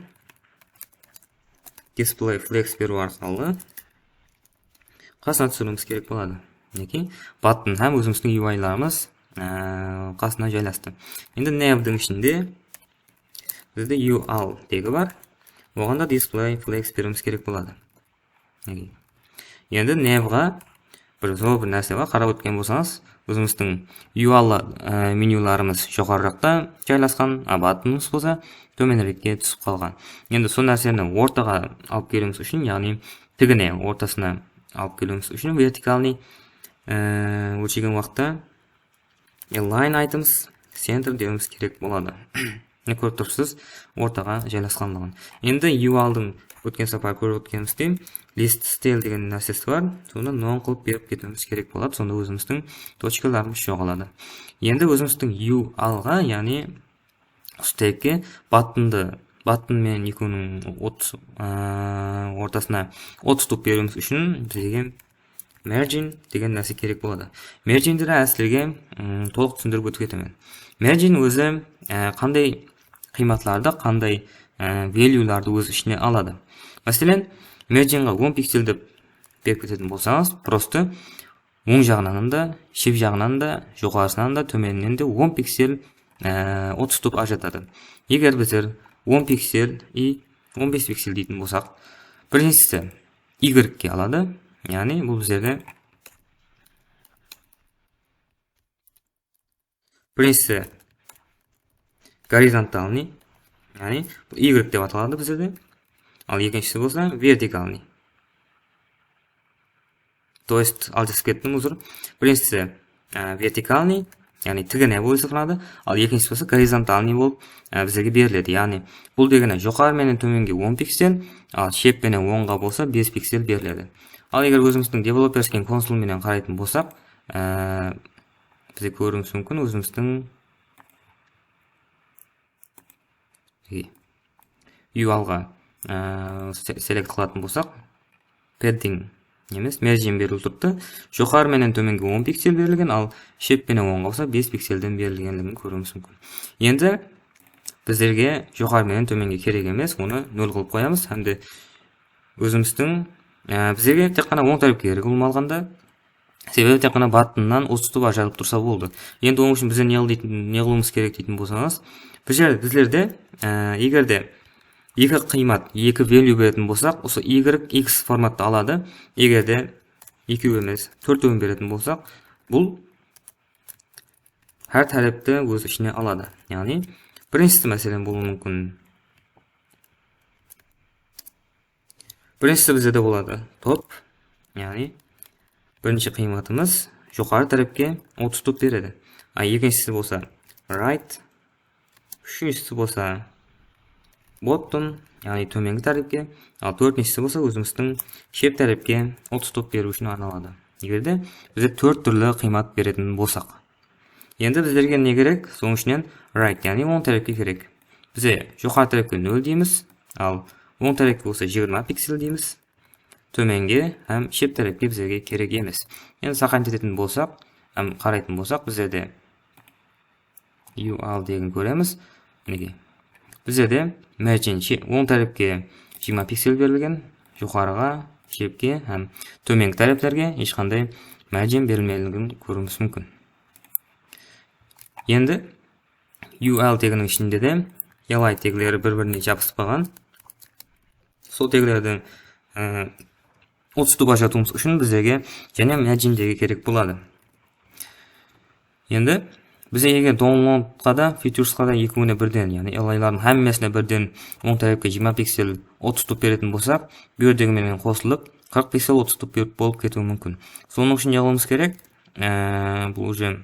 display flex beriw arqalı qasına túsiriwimiz kerek boladı. Minekey, button hám ózimizdiń U I larımız, e, qasına jaylastı. Endi navdiń ishinde bizde U L tegi bar. Oǵan da display flex beriwimiz kerek boladı. Minekey. Endi navǵa bir zor bir nárse bar. Qarap ótken bolsańız, ózimizdiń U L, e, menyularımız joqarıraqta jaylasqan, a buttonımız bolsa tómenirek túsip qalǵan. Endi sol nárseni ortaǵa alıp keliwimiz ushın, yaǵnıy tigine ortasına alıp keliwimiz ushın vertikalnıy, e, ólshegen waqıtta align items center dewimiz kerek boladı. Mine, kórip turıpsız, ortaǵa jaylasqanlıǵın. Endi U L-dıń ótken sapar kórip ótkenimizdey list style degen nársesi bar. Sonı none qılıp berip ketiwimiz kerek boladı. Sonda ózimizdiń tochkalarımız joǵaladı. Endi ózimizdiń U L-ǵa, yaǵnıy usı tegge buttondı, button menen ekewiniń ot-, ıı, ortasına otstup beriwimiz ushın bizge margin degen nárse kerek boladı. Margindi de sizlerge, ım, tolıq túsindirip ótip ketemen. Margin ózi, ı, qanday qıymatlardı, qanday, ı, valuelardı óz ishine aladı. Máselen, marginǵa on piksel dep berip ketetin bolsańız, prosto oń jaǵınan da, shep jaǵınan da, joqarısınan da, tómeninen de on piksel, e, otstup ajıratadı. Eger bizler on piksel i on bes piksel deytin bolsaq, birinshisi igrek ke aladı. Yaǵnıy bul bizlerde birinshisi gorizontalnıy, yaǵnıy bul igrek dep ataladı bizlerde. Al ekinshisi bolsa vertikalnıy. То есть, aljasıp kettim, uzr. Birinshisi, e, vertikalnıy, yaǵnıy tigine bolıp esaplanadı. Al ekinshisi bolsa gorizontalnıy bolıp, e, bizlerge beriledi. Yaǵnıy bul degeni joqarı menen tómenge on piksel, al shep penen ońǵa bolsa bes piksel beriledi. Al eger ózimizdiń developers konsol menen qaraytın bolsaq, e, bizge kóriwimiz múmkin, ózimizdiń U L-ǵa, e, se-, select qılatın bolsaq, padding emes, margin berilip turıptı. Joqarı menen tómenge on piksel berilgen, al shep penen ońǵa bolsa bes pikselden berilgenligin kóriwimiz múmkin. Endi bizlerge joqarı menen tómenge kerek emes, onı nol qılıp qoyamız hám de ózimizdiń, e, bizlerge tek ǵana oń tárepke kerek, ulıwma alǵanda, sebebi tek ǵana buttonnan otstup ajırılıp tursa boldı. Endi onıń ushın bizler ne qıl-, deytin, ne qılıwımız kerek deytin bolsańız, bizler, bizlerde, e, eger de eki qıymat, eki value beretin bolsaq, usı igrek iks formattı aladı. Eger de ekew emes, tórtewin beretin bolsaq, bul hár tárepti óz ishine aladı. Yaǵnıy, birinshisi, máselen, bolıwı múmkin. Birinshisi bizde de boladı top, yaǵnıy birinshi qıymatımız joqarı tárepke otstup beredi. A, ekinshisi bolsa right, úshinshisi bolsa Bottom, yaǵnıy tómengi tárepke, al tórtinshisi bolsa ózimizdiń shep tárepke otstup beriw ushın arnaladı. Eger de bizge tórt túrli qıymat beretin bolsaq. Endi bizlerge ne kerek? Sonıń ishinen right, yaǵnıy oń tárepke kerek. Bize joqarı tárepke nol deymiz, al oń tárepke bolsa jigirma piksel deymiz. Tómenge hám shep tárepke bizlerge kerek emes. Endi saqlap ketetin bolsaq hám qaraytın bolsaq, bizlerde U L degen kóremiz. Minekey. Bizlerde margin she-, oń tárepke jigirma piksel berilgen, joqarıǵa, shepke hám tómengi táreplerge hesh qanday margin berilmegenligin kóriwimiz múmkin. Endi U L teginiń ishinde de L I tegleri bir-birine jabısıp qalǵan. Sol teglerdi, e, otstup ajıratıwımız ushın bizlerge jáne margin tegi kerek boladı. Endi bizge eger downloadqa da, featuresqa da ekewine birden, yaǵnıy L I lardıń hámmesine birden oń tárepke jigirma piksel otstup beretin bolsaq, bu jerdegi menen qosılıp, qırq piksel otstup berip bolıp ketiwi múmkin. Sonıń ushın ne qılıwımız kerek? E, bul уже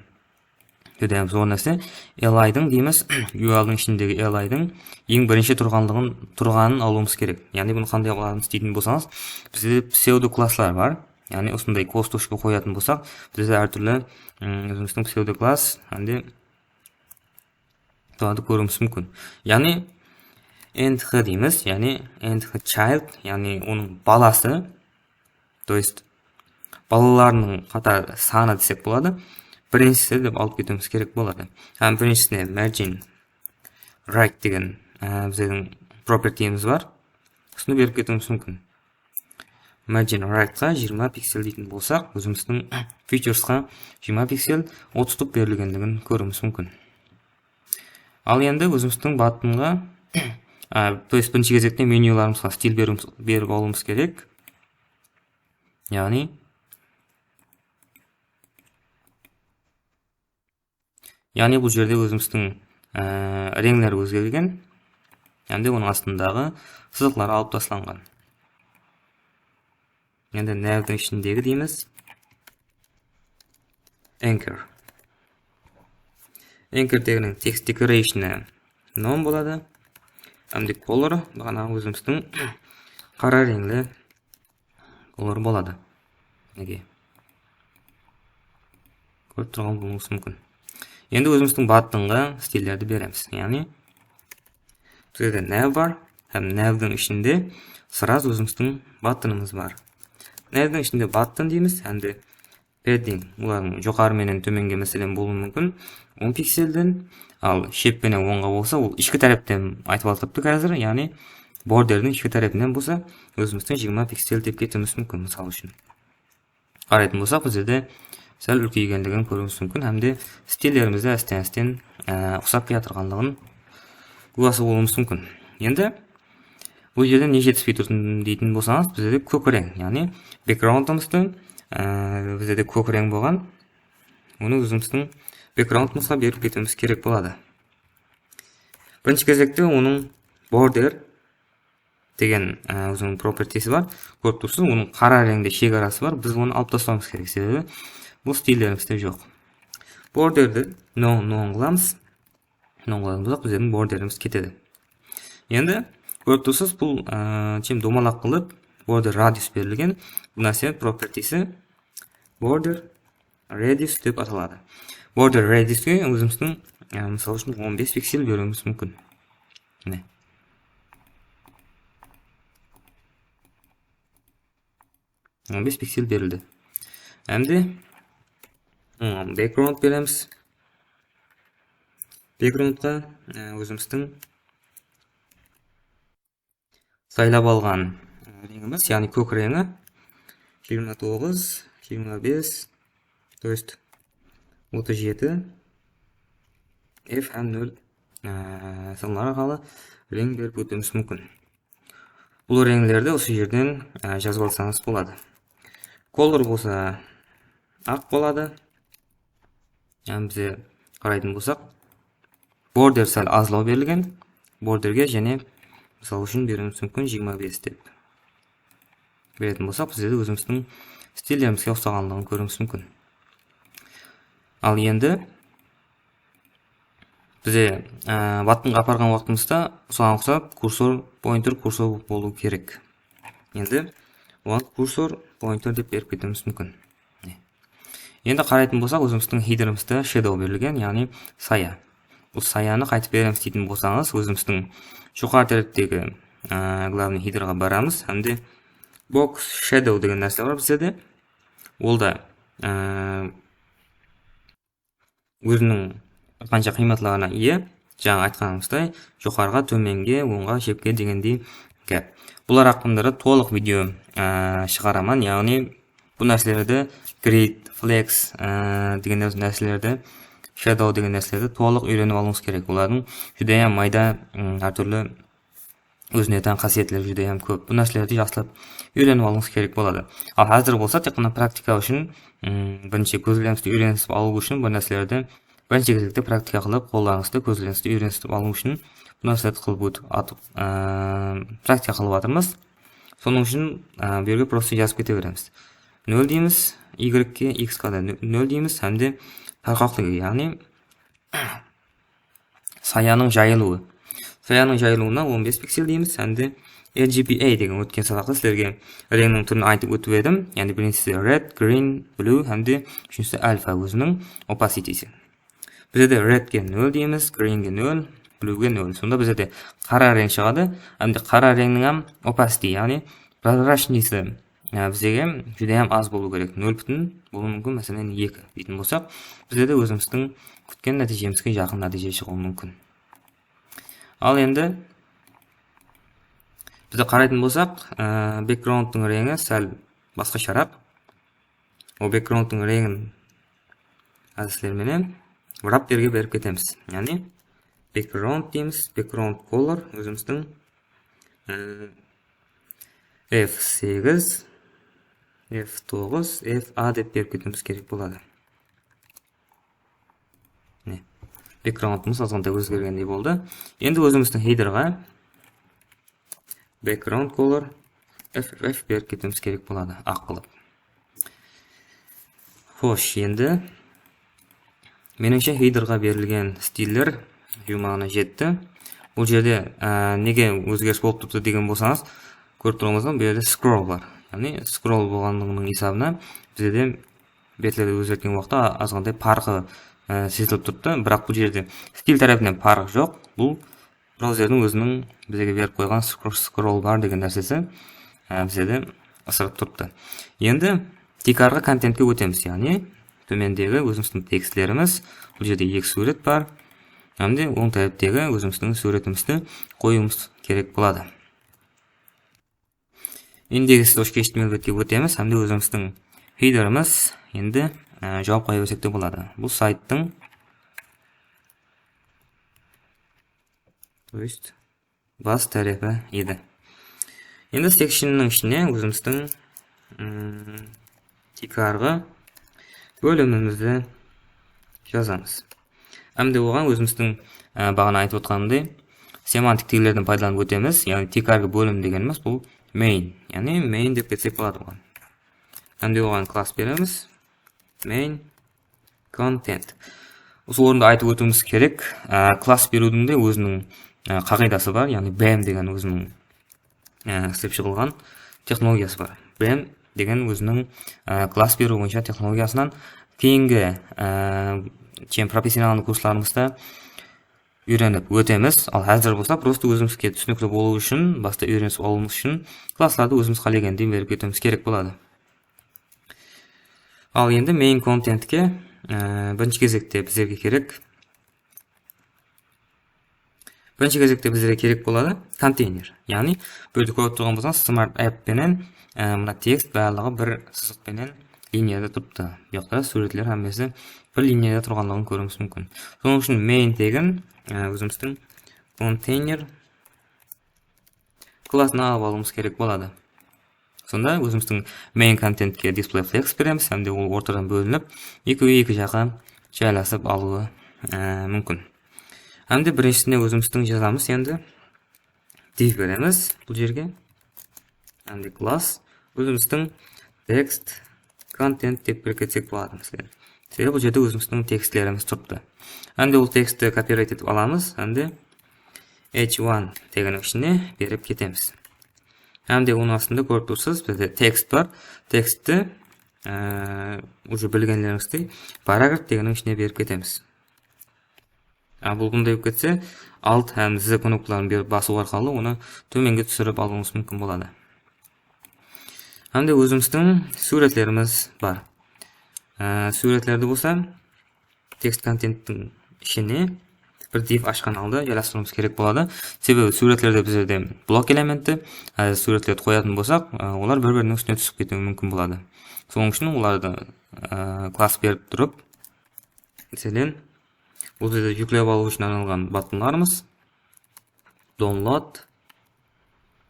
júdá zor nárse. L I-dıń deymiz, U L-dıń ishindegi L I-dıń eń birinshi turǵanlıǵın, turǵanın alıwımız kerek. Yaǵnıy bunı qanday alamız deytin bolsańız, bizde pseudo klasslar bar. Yaǵnıy usınday kostoshiga qoyatın bolsaq, bizde hár túrli, ım, ózimizdiń pseudo klass, hám de solardı kóriwimiz múmkin. Yaǵnıy nth deymiz, yaǵnıy nth child, yaǵnıy onıń balası, то есть balalarınıń qatar sanı desek boladı. Birinshisi dep alıp ketiwimiz kerek boladı. Hám birinshisine margin right degen, e, bizlerdiń propertymiz bar. Usını berip ketiwimiz múmkin. Margin rightqa jigirma piksel deytin bolsaq, ózimizdiń featuresqa jigirma piksel otstup berilgenligin kóriwimiz múmkin. Al endi ózimizdiń buttonǵa, a, то есть birinshi gezekte menyularımızǵa stil beriwimiz, berip alıwımız kerek. Yaǵnıy, yaǵnıy bul jerde ózimizdiń, e, reńleri ózgergen, hám de onıń astındaǵı sızıqları alıp taslanǵan. Endi navdıń ishindegi deymiz. Anchor. Anchor teginiń text decorationı none boladı. Hám de colorı, baǵanaǵı ózimizdiń qara reńli color boladı. Minekey. Kórip turǵan bolıwıńız múmkin. Endi ózimizdiń buttonǵa stillerdi beremiz. Yaǵnıy, bizde nav bar, hám navdıń ishinde сразу ózimizdiń buttonımız bar. Navdıń ishinde button deymiz, hám de padding, olardıń joqarı menen tómenge, máselen, bolıwı múmkin on pikselden, al shep penen ońǵa bolsa, ol ishki tárepten aytıp atırıptı házir, yaǵnıy borderdiń ishki tárepinen bolsa, ózimizdiń jigirma piksel dep ketiwimiz múmkin, mısal ushın. Qaraytın bolsaq, bizlerde sál úlkeygenligin kóriwimiz múmkin hám de stillerimizde ásten-ásten, e, uqsap kiyatırǵanlıǵın gúwası bolıwımız múmkin. Endi bul jerde ne jetispey tur deytin bolsańız, bizlerde kók reń, yaǵnıy backgroundımızdı, e, bizlerde kók reń bolǵan, onı ózimizdiń backgroundımızǵa berip ketiwimiz kerek boladı. Birinshi gezekte onıń border degen, e, óziniń propertysi bar. Kórip tursız, onıń qara reńde shegarası bar. Biz onı alıp taslawımız kerek, sebebi bul stillerimizde joq. Borderdi none, none qılamız. None qılǵan bolsaq, bizlerdiń borderimiz ketedi. Endi kórip tursız, bul, e, чем domalaq qılıp border radius berilgen. Bul nárse propertysi border radius dep ataladı. Border radiuske ózimizdiń, e, mısal ushın, on bes piksel beriwimiz múmkin. Mine. On bes piksel berildi. Hám de, ım, background beremiz. Backgroundqa, e, ózimizdiń saylap alǵan, e, reńimiz, yaǵnıy kók reńi jigirma toǵız, jigirma bes, то есть otız jeti, F hám nol, e, sanları arqalı reń berip ótiwimiz múmkin. Bul reńlerdi usı jerden, e, jazıp alsańız boladı. Color bolsa aq boladı. Yaǵnıy bizde qaraytın bolsaq, border sál azlaw berilgen. Borderge jáne, mısal ushın, beriwimiz múmkin jigirma bes dep. Beretin bolsaq, bizde de ózimizdiń stillerimizge uqsaǵanlıǵın kóriwimiz múmkin. Al endi Bize, e, buttonǵa aparǵan waqtımızda usıǵan uqsap kursor, pointer, kursor bolıwı kerek. Endi oǵan kursor, pointer dep berip ketiwimiz múmkin. Mine. Endi qaraytın bolsaq, ózimizdiń headerimizde shadow berilgen, yaǵnıy saya. Bul sayanı qaytıp beremiz deytin bolsańız, ózimizdiń joqarı táreptegi, e, glavnıy headerǵa baramız hám de box shadow degen nárse bar bizde de. Ol da, e, óziniń bir qansha qıymatlarına iye. Jańa aytqanımızday, joqarıǵa, tómenge, ońǵa, shepke degendey gáp. Bular haqqında da tolıq video, e, shıǵaraman, yaǵnıy bul nárselerdi grid, flex, e, degen nár-, nárselerdi, shadow degen nárselerdi tolıq úyrenip alıwıńız kerek. Olardıń júdayam mayda, ım, hár túrli ózine tán qásiyetleri júdayam kóp. Bul nárselerdi jaqsılap úyrenip alıwıńız kerek boladı. Al házir bolsa tek ǵana praktika ushın, ım, birinshi kózlerimizdi úyrenisip alıw ushın bul nárselerdi birinshi gezekte praktika qılıp, qollarıńızdı, kózlerińizdi úyrenisip alıw ushın bul nárselerdi qılıp ótip, atıp, ıı, praktika qılıp atırmız. Sonıń ushın, ıı, bul jerge prosta jazıp kete beremiz. Nol deymiz, y ke, x ke de nol deymiz hám de tarqaqlıǵı, yaǵnıy sayanıń jayılıwı. Sayanıń jayılıwına on bes piksel deymiz hám de R G B A degen ótken sabaqta sizlerge reńniń túrin aytıp ótip edim. Yaǵnıy birinshisi red, green, blue hám de úshinshisi alfa óziniń opacitysi. Bizde de redke nol deymiz, greenge nol, bluege nol. Sonda bizde de qara reń shıǵadı. Hám de qara reńniń hám opacity, yaǵnıy prozrachnostısı, e, bizge júdayam az bolıwı kerek. Nol pútin bolıwı múmkin, máselen, eki deytin bolsaq, bizde de ózimizdiń kútken nátiyjemizge jaqın nátiyje shıǵıwı múmkin. Al endi bizde qaraytın bolsaq, e, backgroundtıń reńi sál basqasharaq. Ol backgroundtıń reńin házir sizler menen wrapperge berip ketemiz. Yaǵnıy background deymiz, background color ózimizdiń, e, F segiz, F toǵız, F A dep berip ketiwimiz kerek boladı. Mine, backgroundımız azǵantay ózgergendey boldı. Endi ózimizdiń headerǵa background color F F F berip ketiwimiz kerek boladı, aq qılıp. Xosh, endi menińshe headerǵa berilgen stiller juwmaǵına jetti. Bul jerde, á, nege ózgeris bolıp turıptı degen bolsańız, kórip turǵanıńızday bul jerde scroll bar. Yaǵnıy scroll bolǵanlıǵınıń esabına bizde de betlerdi ózgertken waqıtta azǵantay parqı, e, sezilip turıptı. Biraq bul jerde stil tárepinen parıq joq. Bul brauzerdiń óziniń bizge berip qoyǵan scro-, scroll bar degen nársesi, e, bizde de ısırıp turıptı. Endi tiykarǵı kontentke ótemiz, yaǵnıy tómendegi ózimizdiń tekstlerimiz. Bul jerde eki súwret bar. Hám de oń táreptegi ózimizdiń súwretimizdi qoyıwımız kerek boladı. Index tochka H T M L betke ótemiz hám de ózimizdiń headerimiz endi, e, jawıp qoya bersek te boladı. Bul sayttıń, то есть, bas tárepi edi. Endi sectionnıń ishine ózimizdiń, mm, tiykarǵı bólimimizdi jazamız. Hám de oǵan ózimizdiń, e, baǵana aytıp otqanımday, semantik teglerden paydalanıp ótemiz. Yaǵnıy tiykarǵı bólim degenimiz bul main. Yaǵnıy main dep ketsek boladı oǵan. Hám de oǵan klass beremiz. Main content. Usı orında aytıp ótiwimiz kerek, e, klass beriwdiń de óziniń, e, qaǵıydası bar. Yaǵnıy bam degen óziniń e, islep shıǵılǵan texnologiyası bar. Bam degen óziniń, e, klass beriw boyınsha texnologiyasınan keyingi, e, чем professionalnıy kurslarımızda úyrenip ótemiz. Al házir bolsa prosta ózimizge túsinikli bolıwı ushın, basta úyrenisip alıwımız ushın klasslardı ózimiz qálegendey berip ketiwimiz kerek boladı. Al endi main contentke, e, birinshi gezekte bizlerge kerek Birinshi gezekte bizlerge kerek boladı konteyner. Yaǵnıy, bul jerde kórip turǵan bolsańız, Smart App penen, e, mına tekst barlıǵı bir sızıq penen liniyada turıptı. Bu jaqta súwretler hámmesi bir liniyada turǵanlıǵın kóriwińiz múmkin. Sonıń ushın main tegin, e, ózimizdiń konteyner klassına alıp alıwımız kerek boladı. Sonda ózimizdiń main kontentke display flex beremiz, hám de ol ortadan bólinip, ekewi eki jaqqa jaylasıp alıwı, e, múmkin. Hám de birinshisine ózimizdiń jazamız endi div beremiz bul jerge. Hám de klass ózimizdiń text content dep berip ketsek boladı, máselen. Sebebi bul jerde ózimizdiń tekstlerimiz turıptı. Hám de ol tekstti copyright etip alamız, hám de h one degeniń ishine berip ketemiz. Hám de onıń astında kórip tursız, bizde tekst bar. Tekstti, e, уже bilgenlerińizdey, paragraf degeniń ishine berip ketemiz. A, bul bunday bolıp ketse, Alt hám Z knopkaların berip basıw arqalı onı tómenge túsirip alıwıńız múmkin boladı. Hám de ózimizdiń súwretlerimiz bar. Á, súwretlerdi bolsa tekst kontenttiń ishine bir div ashqan halda jaylastırıwımız kerek boladı. Sebebi súwretlerde bizlerde blok elementi, á, súwretlerdi qoyatın bolsaq, á, olar bir-biriniń ústine túsip ketiwi múmkin boladı. Sonıń ushın olardı, á, klass berip turıp, máselen, bul jerde júklep alıw ushın arnalǵan buttonlarımız, download,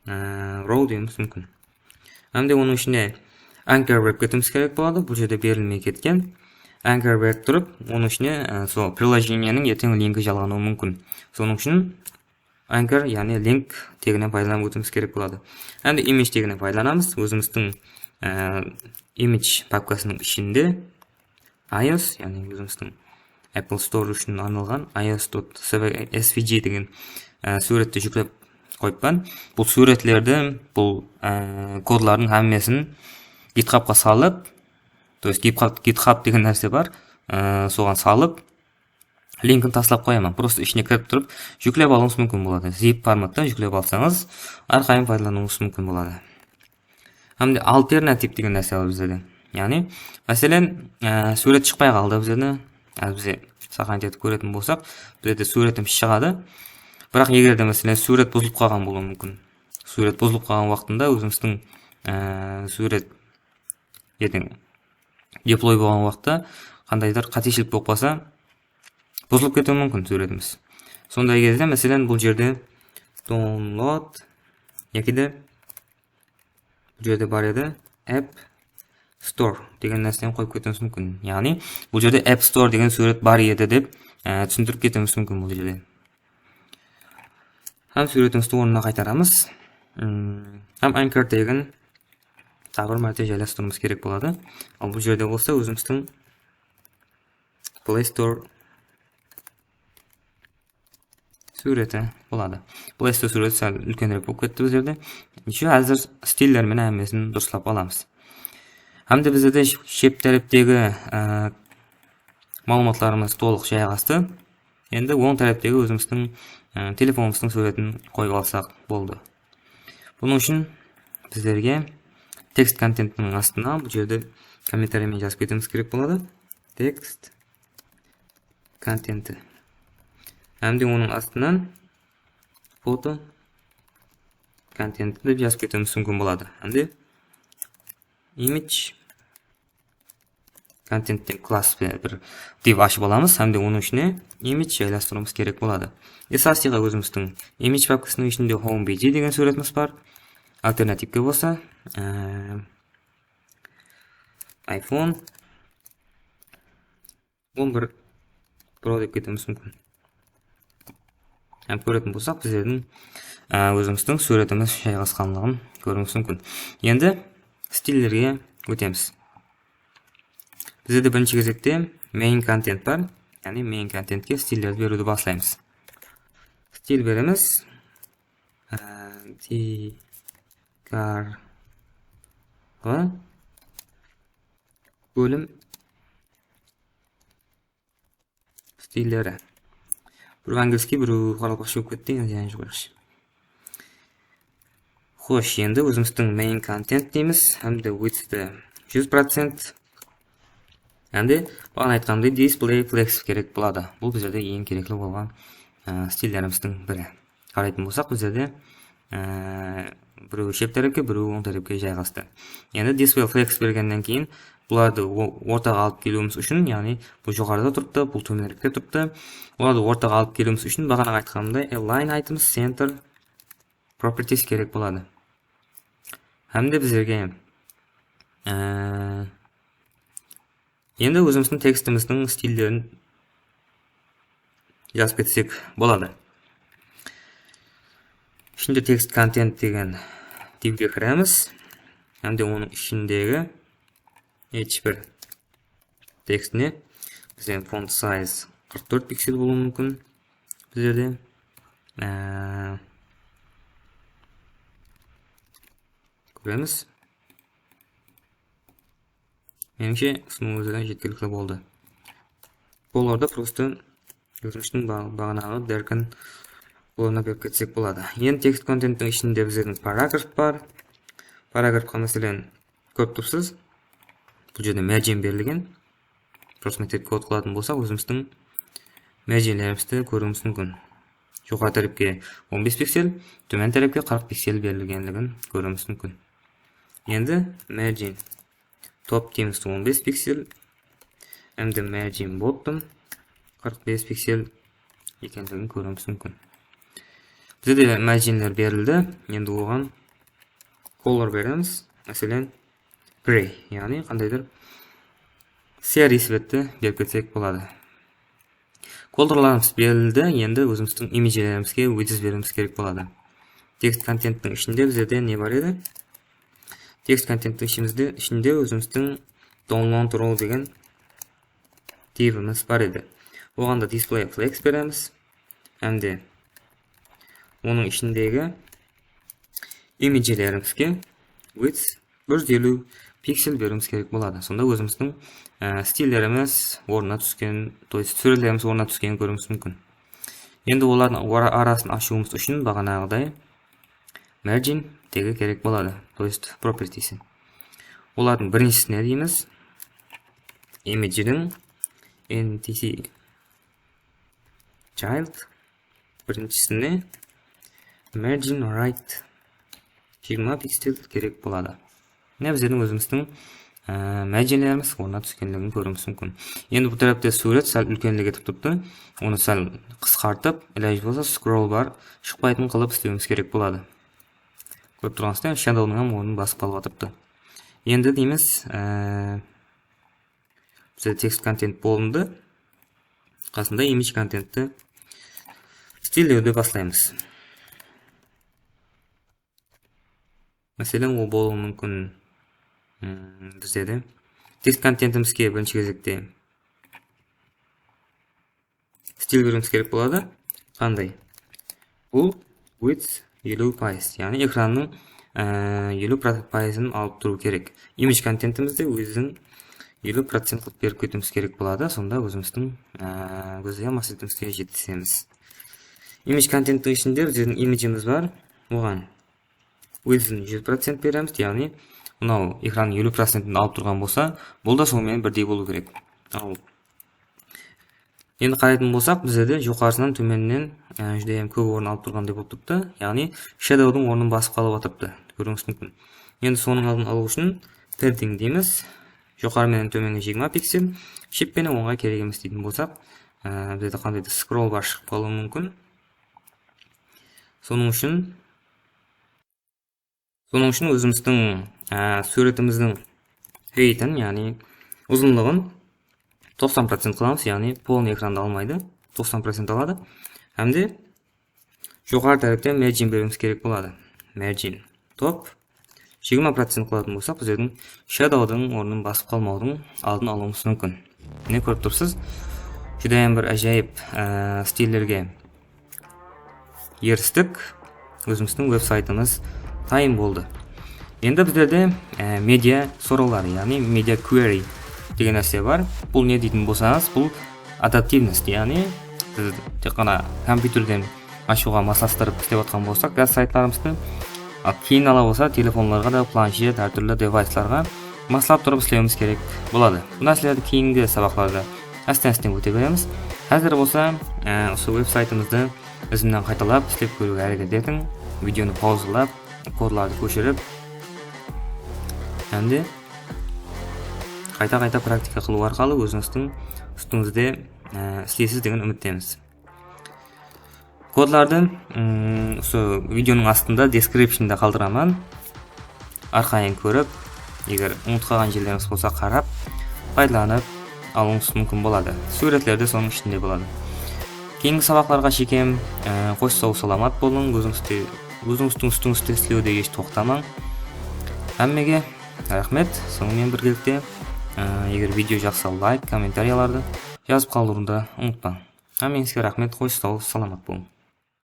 e, row deyiwimiz múmkin. Hám de onıń ishine anchor berip ketiwimiz kerek boladı. Bul jerde berilmey ketken. Anchor berip turıp, onıń ishine, e, sol prilojeniyeniń erteń linki jalǵanıwı múmkin. Sonıń ushın anchor, yaǵnıy link teginen paydalanıp ótiwimiz kerek boladı. Hám de image teginen paydalanamız. Ózimizdiń, e, image papkasınıń ishinde iOS, yaǵnıy ózimizdiń Apple Store ushın arnalǵan iOS dot svg degen, e, súwretti júklep qoyıppan. Bul súwretlerdi, bul, e, kodlardıń hámmesin GitHubqa salıp, то есть GitHub, GitHub degen nárse bar, e, soǵan salıp, linkin taslap qoyaman. Prosta ishine kirip turıp, júklep alıwıńız múmkin boladı. Zip formatta júklep alsańız, arqayın paydalanıwıńız múmkin boladı. Hám de alternativ degen nárse bar bizlerde. Yaǵnıy, máselen, e, súwret shıqpay qaldı bizlerde. Házir bize saqlanıp etip kóretin bolsaq, bizlerde súwretimiz shıǵadı. Biraq eger de, máselen, súwret buzılıp qalǵan bolıwı múmkin. Súwret buzılıp qalǵan waqtında ózimizdiń, e, súwret erteń deploy bolǵan waqıtta qandaydur qáteshilik bolıp qalsa, buzılıp ketiwi múmkin súwretimiz. Sonday gezde, máselen, bul jerde download, yaki de bul jerde bar edi, App Store degen nárseni qoyıp ketiwimiz múmkin. Yaǵnıy, bul jerde App Store degen súwret bar edi dep, e, túsindirip ketiwimiz múmkin bul jerde. Hám súwretimizdi ornına qaytaramız. Hmm, hám anchor tegin taǵı bir márte jaylastırıwımız kerek boladı. Al bul jerde bolsa ózimizdiń Play Store súwreti boladı. Play Store súwreti sál úlkenirek bolıp ketti bizlerde. Nesheu, házir stiller menen hámmesin durıslap alamız. Hám de bizlerde shep táreptegi, e, maǵlıwmatlarımız tolıq jayǵastı. Endi oń táreptegi ózimizdiń, e, telefonımızdıń súwretin qoyıp alsaq boldı. Bunıń ushın bizlerge tekst kontentiniń astına bul jerde kommentariy menen jazıp ketiwimiz kerek boladı. Tekst kontenti. Hám de onıń astınan foto kontenti dep jazıp ketiwimiz múmkin boladı. Hám de image content dep klass pe-, bir div ashıp alamız hám de onıń ishine image jaylastırıwımız kerek boladı. Esasıyǵa ózimizdiń image papkasınıń ishinde home B G degen súwretimiz bar. Alternativke bolsa, e, iPhone on bir Pro dep ketiwimiz múmkin. Hám kóretin bolsaq, bizlerdiń, á, ózimizdiń súwretimiz jayǵasqanlıǵın kóriwimiz múmkin. Endi stillerge ótemiz. Bizde birinshi gezekte main content bar. Yaǵnıy main contentke stillerdi beriwdi baslaymız. Stil beremiz. Á, tiykarǵı bólim stilleri. Birew angliyskiy, birew qaraqalpaqsha bolıp ketti, endi yangi qoyayıqshı. Xosh, endi ózimizdiń main content deymiz, hám de widthti júz procent. Hám de baǵana aytqanımday display flex kerek boladı. Bul bizlerde eń kerekli bolǵan, ı, stillerimizdiń biri. Qaraytın bolsaq, bizlerde, e, birewi shep tárepke, birewi oń tárepke jayǵastı. Endi display flex bergennen keyin bulardı o-, ortaǵa alıp keliwimiz ushın, yaǵnıy bul joqarıda turıptı, bul tómenirikte turıptı. Bulardı ortaǵa alıp keliwimiz ushın baǵana aytqanımday align items center properties kerek boladı. Hám de bizlerge, e, Endi ózimizdiń tekstimizdiń stillerin jazıp ketsek boladı. Ishinde text content degen divge kiremiz. Hám de onıń ishindegi h bir tekstine biz endi font size qırq tórt piksel bolıwı múmkin. Bizlerde, e, kóremiz. Menińshe, usınıń ózi jetkilikli boldı. Bulardı prosto ózimizdiń ba-, baǵanaǵı Darken qolına berip ketsek boladı. Endi tekst kontenttiń ishinde bizlerdiń paragraf bar. Paragrafqa, máselen, kórip turıpsız, bul jerde margin berilgen. Prosto kod qılatuǵın bolsaq, ózimizdiń marginlerimizdi kóriwimiz múmkin. Joqarı tárepke on bes piksel, tómen tárepke qırq piksel berilgenligin kóriwimiz múmkin. Endi margin top deymiz, on bes piksel, hám de margin bottom qırq bes piksel ekenligin kóriwimiz múmkin. Bizde de marginler berildi. Endi oǵan color beremiz. Máselen, gray, yaǵnıy qandaydur siyariy svetti berip ketsek boladı. Colorlarımız berildi, endi ózimizdiń imidjlerimizge width beriwimiz kerek boladı. Tekst kontenttiń ishinde bizlerde ne bar edi? Tekst kontenttiń ishimizde, ishinde ózimizdiń download row degen divimiz bar edi. Oǵan da display flex beremiz. Hám de onıń ishindegi imidjlerimizge width bir júz eliw piksel beriwimiz kerek boladı. Sonda ózimizdiń, e, stillerimiz ornına túsken, то есть súwretlerimiz ornına túskenin kóriwimiz múmkin. Endi olardıń ara-, arasın ashıwımız ushın baǵanaǵıday margin tegi kerek boladı, то есть propertiesi. Olardıń birinshisine deymiz, imidjdiń entity child, birinshisine margin right jigirma piksel kerek boladı. Mine, bizlerdiń ózimizdiń, e, marginlerimiz ornına túskenligin kóriwimiz múmkin. Endi bul tárepte súwret sál úlkenlik etip turıptı. Onı sál qısqartıp, ilajı bolsa scroll bar shıqpaytın qılıp islewimiz kerek boladı. Kórip turǵanıńızday, shadowdıń hám ornın basıp alıp atırıptı. Endi deymiz, e, bizde tekst kontent bolındı. Qasında image kontentti stillewdi baslaymız. Máselen, ol bolıwı múmkin, mm, bizde de tekst kontentimizge birinshi gezekte stil beriwimiz kerek boladı. Qanday? Bul width eliw payız, yaǵnıy ekrannıń, e, eliw pro-, payızın alıp turıw kerek. Image kontentimizde widthin eliw procent qılıp berip ketiwimiz kerek boladı. Sonda ózimizdiń, e, gózzal maqsetimizge jetisemiz. Image kontenttiń ishinde bizlerdiń imidjimiz bar. Oǵan widthin júz procent beremiz, yaǵnıy mınaw ekrannıń eliw procentin alıp turǵan bolsa, bul da sonıń menen birdey bolıw kerek. Al, endi qaraytuǵın bolsaq, bizlerde joqarısınan tómeninen, e, júdá hám kóp orın alıp turǵanday bolıp turıptı. Yaǵnıy shadowdıń ornın basıp qalıp atırıptı. Kóriwińiz múmkin. Endi sonıń aldın alıw ushın padding deymiz. Joqarı menen tómenge jigirma piksel, shep penen ońǵa kerek emes deytuǵın bolsaq, e, bizlerde qandaydur scroll bar shıǵıp qalıwı múmkin. Sonıń ushın Sonıń ushın ózimizdiń, á, súwretimizdiń height-in, yaǵnıy uzınlıǵın toqsan procent qılamız, yaǵnıy polnıy ekrandı almaydı, toqsan procent aladı. Hám de joqarı tárepte margin beriwimiz kerek boladı. Margin top jigirma procent qılatuǵın bolsaq, bizlerdiń shadowdıń ornın basıp qalmawdıń aldın alıwımız múmkin. Mine, kórip turıpsız, júdá bir ájayıp, á, stillerge eristik. Ózimizdiń veb-saytımız tayın boldı. Endi bizlerde, e, media sorawları, yaǵnıy media query degen nárse bar. Bul ne deytuǵın bolsańız, bul adaptivnost, yaǵnıy biz tek ǵana kompyuterden ashıwǵa maslastırıp islep atqan bolsaq, gaz saytlarımızdı, al keyin ala bolsa telefonlarǵa da, planshet, hár túrli devayslarǵa maslap turıp islewimiz kerek boladı. Bul nárselerdi keyingi sabaqlarda ásten-ásten óte beremiz. Házir bolsa, e, usı veb-saytımızdı izimnen qaytalap islep kóriwge háreket etiń. Videonı pauzalap, kodlardı kóshirip, hám de qayta-qayta praktika qılıw arqalı ózińizdiń ústińizde, e, isleysiz degen úmittemiz. Kodlardı, mm, usı videonıń astında, descriptionda qaldıraman. Arqayın kórip, eger umıtqaǵan jerlerimiz bolsa, qarap, paydalanıp alıwıńız múmkin boladı. Súwretler de sonıń ishinde boladı. Keyingi sabaqlarǵa shekem, e, xosh, saw-salamat bolıń. Ózińizde, ózińizdiń ústińizde islewde hesh toqtamań. Hámmege raxmet. Sonıń menen birgelikte, e, eger video jaqsa, layk, kommentariyalardı Jazıp qaldırıwdı umıtpań. Hámmeńizge raxmet, xosh, saw, salamat bolıń.